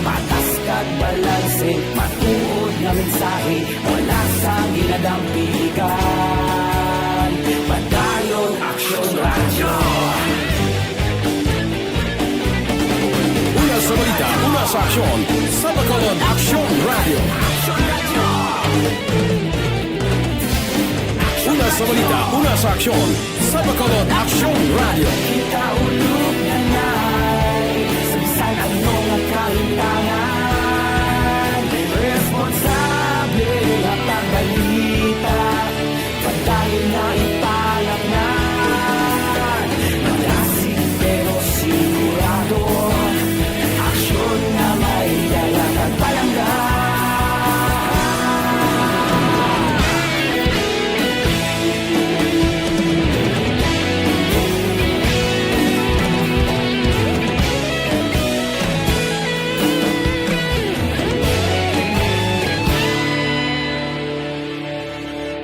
Patas kag balanse, matuod nga mensahe, wala sang ginadampigan. Padayon Aksyon Radyo. Una sa balita, una sa aksyon, sa Bacolod Aksyon Radyo. Una sa balita, una sa aksyon, sa Bacolod Aksyon Radyo. Kita ulog na nai, sa bisan ano nga kalimtangan, responsable nga pagbalita. Padayon na ipalapnan, malasig pero sigurado, aksyon nga may dala kag palangga.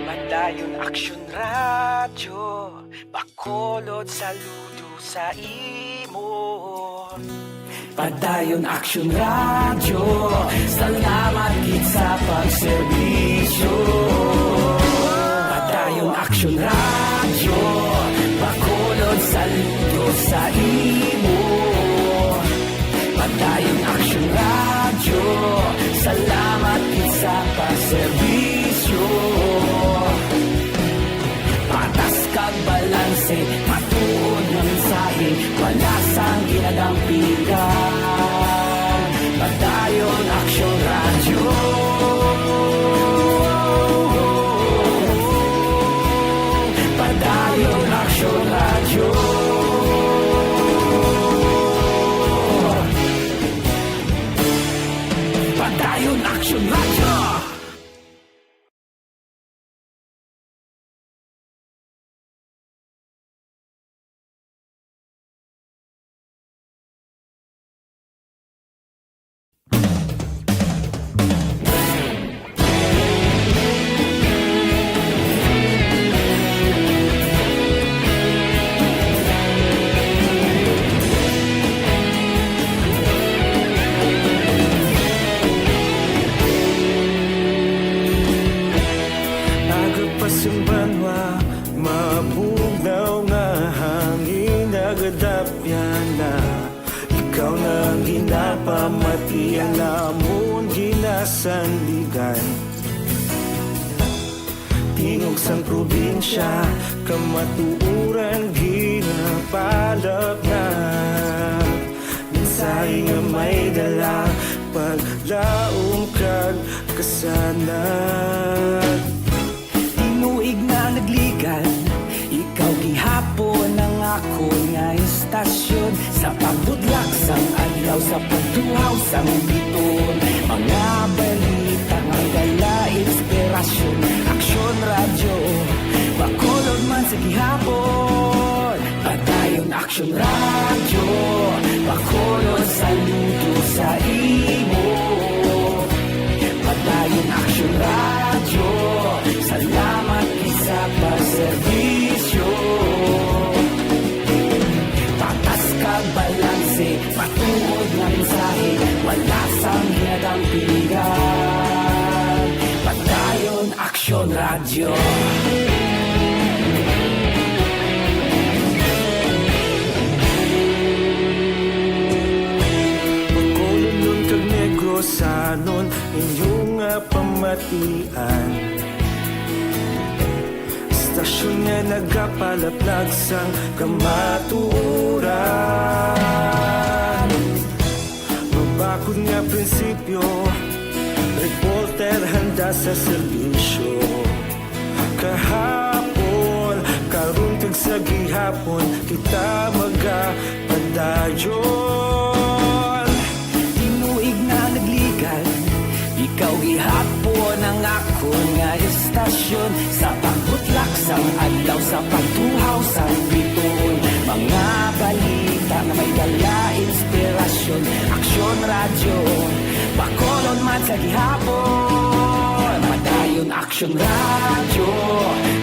Padayon Aksyon Radyo, Bacolod, saludo sa imo. Padayon Aksyon Radyo, salamat gid sa pagserbisyo. Padayon Aksyon Radyo, Bacolod, saludo sa imo. Padayon Aksyon Radyo, salamat gid sa pagserbisyo. Patas kag balanse, matuod nga mensahe, wala sang ginadampigan. Padayon Aksyon Radyo. Padayon Aksyon Radyo. Padayon Aksyon Radyo. Dapyana, ikaw na ang ginapamatian, amon ginasandigan. Tingog sang probinsya, kamatuoran ginapalapnag. Mensahe nga may dala, paglaom kag kasanag. Tinuig na nagligad, ikaw gihapon ang akon nga istasyon. Sa pagbudlak sang adlaw, sa pagtuhaw sang biton, mga balita nga dala inspirasyon. Aksyon Radyo, Bacolod man sa gihapon. Padayon Aksyon Radyo, Bacolod, saludo sa imo. Padayon Aksyon Radyo, salamat gid sa pagserbisyo. Patas kag balanse, matuod nga mensahe, wala sang ginadampingan. Padayon Aksyon Radyo. Bacolodnon kag Negrosanon, inyo nga pamatian. Istasyon nga nagapalaplag sang kamatuoran. Mabakod nga prinsipyo, reporter handa sa serbisyo. Kahapon, karon kag sa gihapon, kita magapadayon. Tinuig na nagligad, ikaw gihapon ang akon nga istasyon. Sa pagbutlak sang adlaw, sa pagtuhaw sang bituon, mga balita nga may dala inspirasyon. Aksyon Radyo, Bacolod man sa gihapon. Padayon Aksyon Radyo,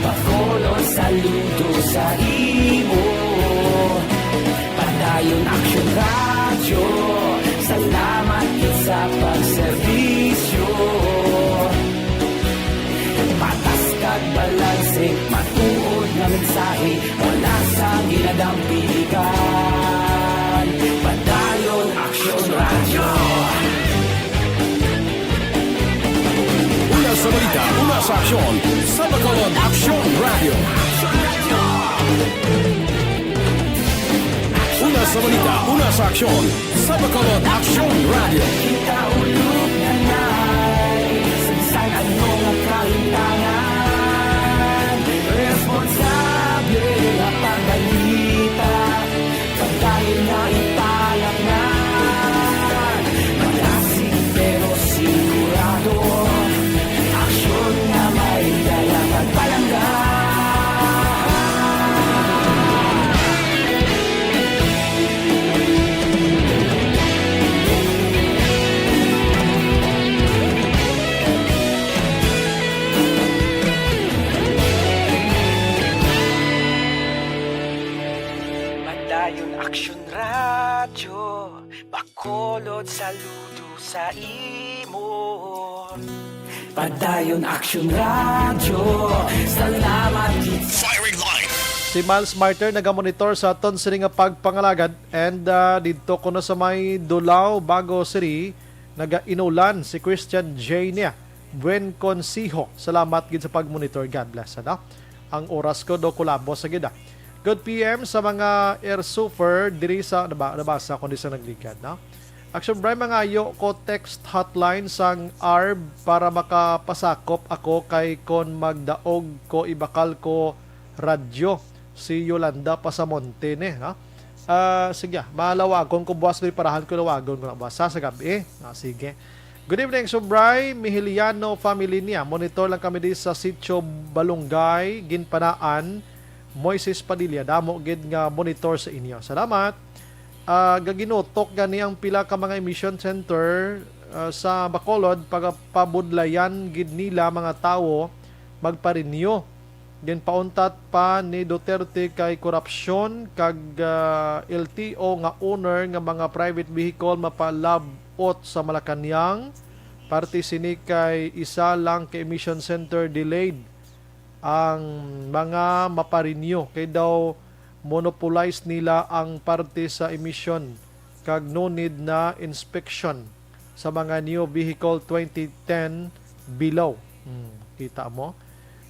Bacolod, saludo sa imo. Padayon Aksyon Radyo, salamat gid sa pagserbisyo. Patas kag balanse, matuod nga mensahe, wala sang ginadampigan. Padayon Aksyon Radyo. Una sa balita, una sa aksyon, sa Bacolod Aksyon Radyo. Una sa balita, una sa aksyon, sa Bacolod Aksyon Radyo. Kita ulog na nay, sa bisan ano nga kahintangan, responsable nga pagbalita. Pagdayon nga ipalapngan, malasig pero sigurado. Aksyon nga may dala pagpalangga. Padayon Aksyon Radyo, Bacolod, saludo sa imo. Padayon Aksyon Radyo, salamat gid. Firing line. Si Miles Martyr nagamonitor sa aton sini nga pagpangalagad, and, ah, didto kuno sa may Dulao, Bago City, nagainulan si Christian J niya. Buen Consejo. Salamat gid sa pagmonitor. God bless, ano? Ang oras ko do kulabo sa gid, ah. Good P M sa mga air super diri sa naba-, nabasa ko di sa nagligad, no? Action Brian, mangayo ko text hotline sang arb para makapasakop ako kay kon magdaog ko ibakal ko radyo si Yolanda Pasamonte ni, no? Ah, sige, ah, malawagon ko buwas, may parahan ko lawagon ko na buwas, ha, sa gabi. Ah, sige. Good evening, Subray Mihiliano family niya. Monitor lang kami di sa Sitio Balungay, Ginpanaan, Moises Padilla. Damo gid nga monitor sa inyo. Salamat. Ah, gaginutok gani ang pila ka mga emission center, ah, sa Bacolod, pagpabudlayan gid nila mga tawo magparinyo. Ginpauntat pa ni Duterte kay korupsyon kag, ah, L T O nga owner nga mga private vehicle mapalab-ot sa Malacañang. Parte sini kay isa lang ka emission center delayed ang mga maparinyo kay daw monopolize nila ang parte sa emission kag no need na inspection sa mga new vehicle twenty ten below. Hmm, kita mo?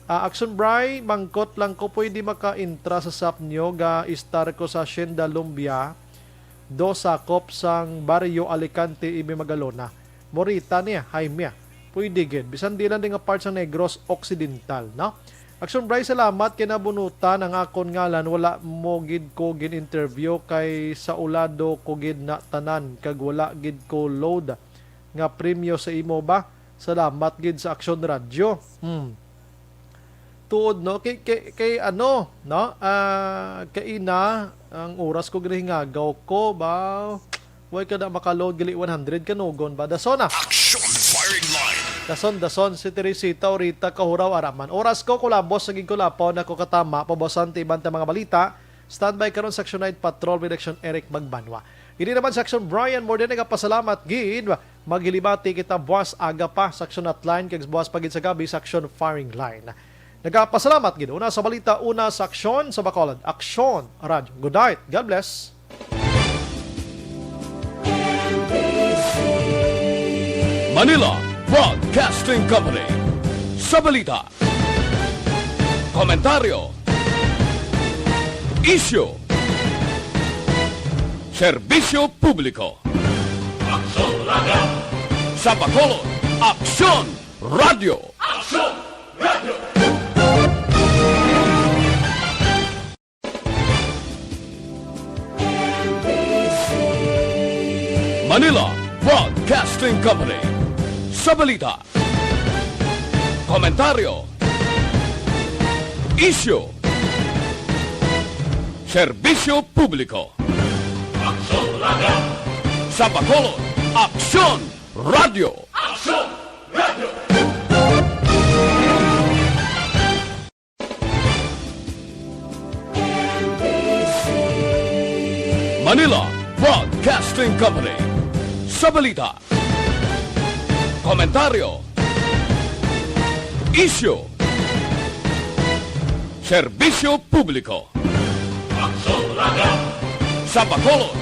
Ah, Action Bry, mangkot lang ko, pwede maka-intra sa sap nyo, ga-istar ko sa Hacienda Lumbia, do sakop sang Barrio Alicante, Ibe Magalona. Morita niya, Jaime. Pwede gid. Bisan di lang di nga part sa Negros Occidental, no? Action Bry, salamat kay nabunutan ang akon ngalan. Wala mo gid ko gin-interview kay sa ulado ko gid na tanan kag wala gid ko load nga premyo sa imo ba. Salamat gid sa Action Radyo. Hmm. Tuod, no? Kay, kay, kay ano, no? Ah, kay ina, ang oras ko ginahingagaw ko ba? Way ka na makaload gali one hundred kanugon ba? Dason na. Action Firing Line. Dason, dason, si Teresita Orita Kahuraw Araman. Oras ko, kulabos, sa gigkulapaw na ko katama, pabasan ti iban ta mga balita. Standby karon sa Action Night Patrol with Action Eric Magbanwa. Ini naman sa Action Brian Morden, nagapasalamat gid. Maghilibati kita buwas aga pa sa Action Hotline, kag buwas pa gid sa gabi sa Action Firing Line. Nagapasalamat gid. Una sa balita, una sa aksyon sa Bacolod. Action Radyo. Good night. God bless. Manila Broadcasting Company. Sa balita, komentaryo, isyu, serbisyo publiko. Aksyon Radyo. Sa Bacolod, Aksyon Radyo. Aksyon Radyo. Manila Broadcasting Company. Sa balita, komentaryo, isyu, serbisyo publiko. Aksyon Radyo. Sa Bacolod, Aksyon Radyo. Aksyon Radyo. Manila Broadcasting Company. Sa balita, komentaryo, isyu, serbisyo publiko. Aksyon Radyo. Sa Bacolod,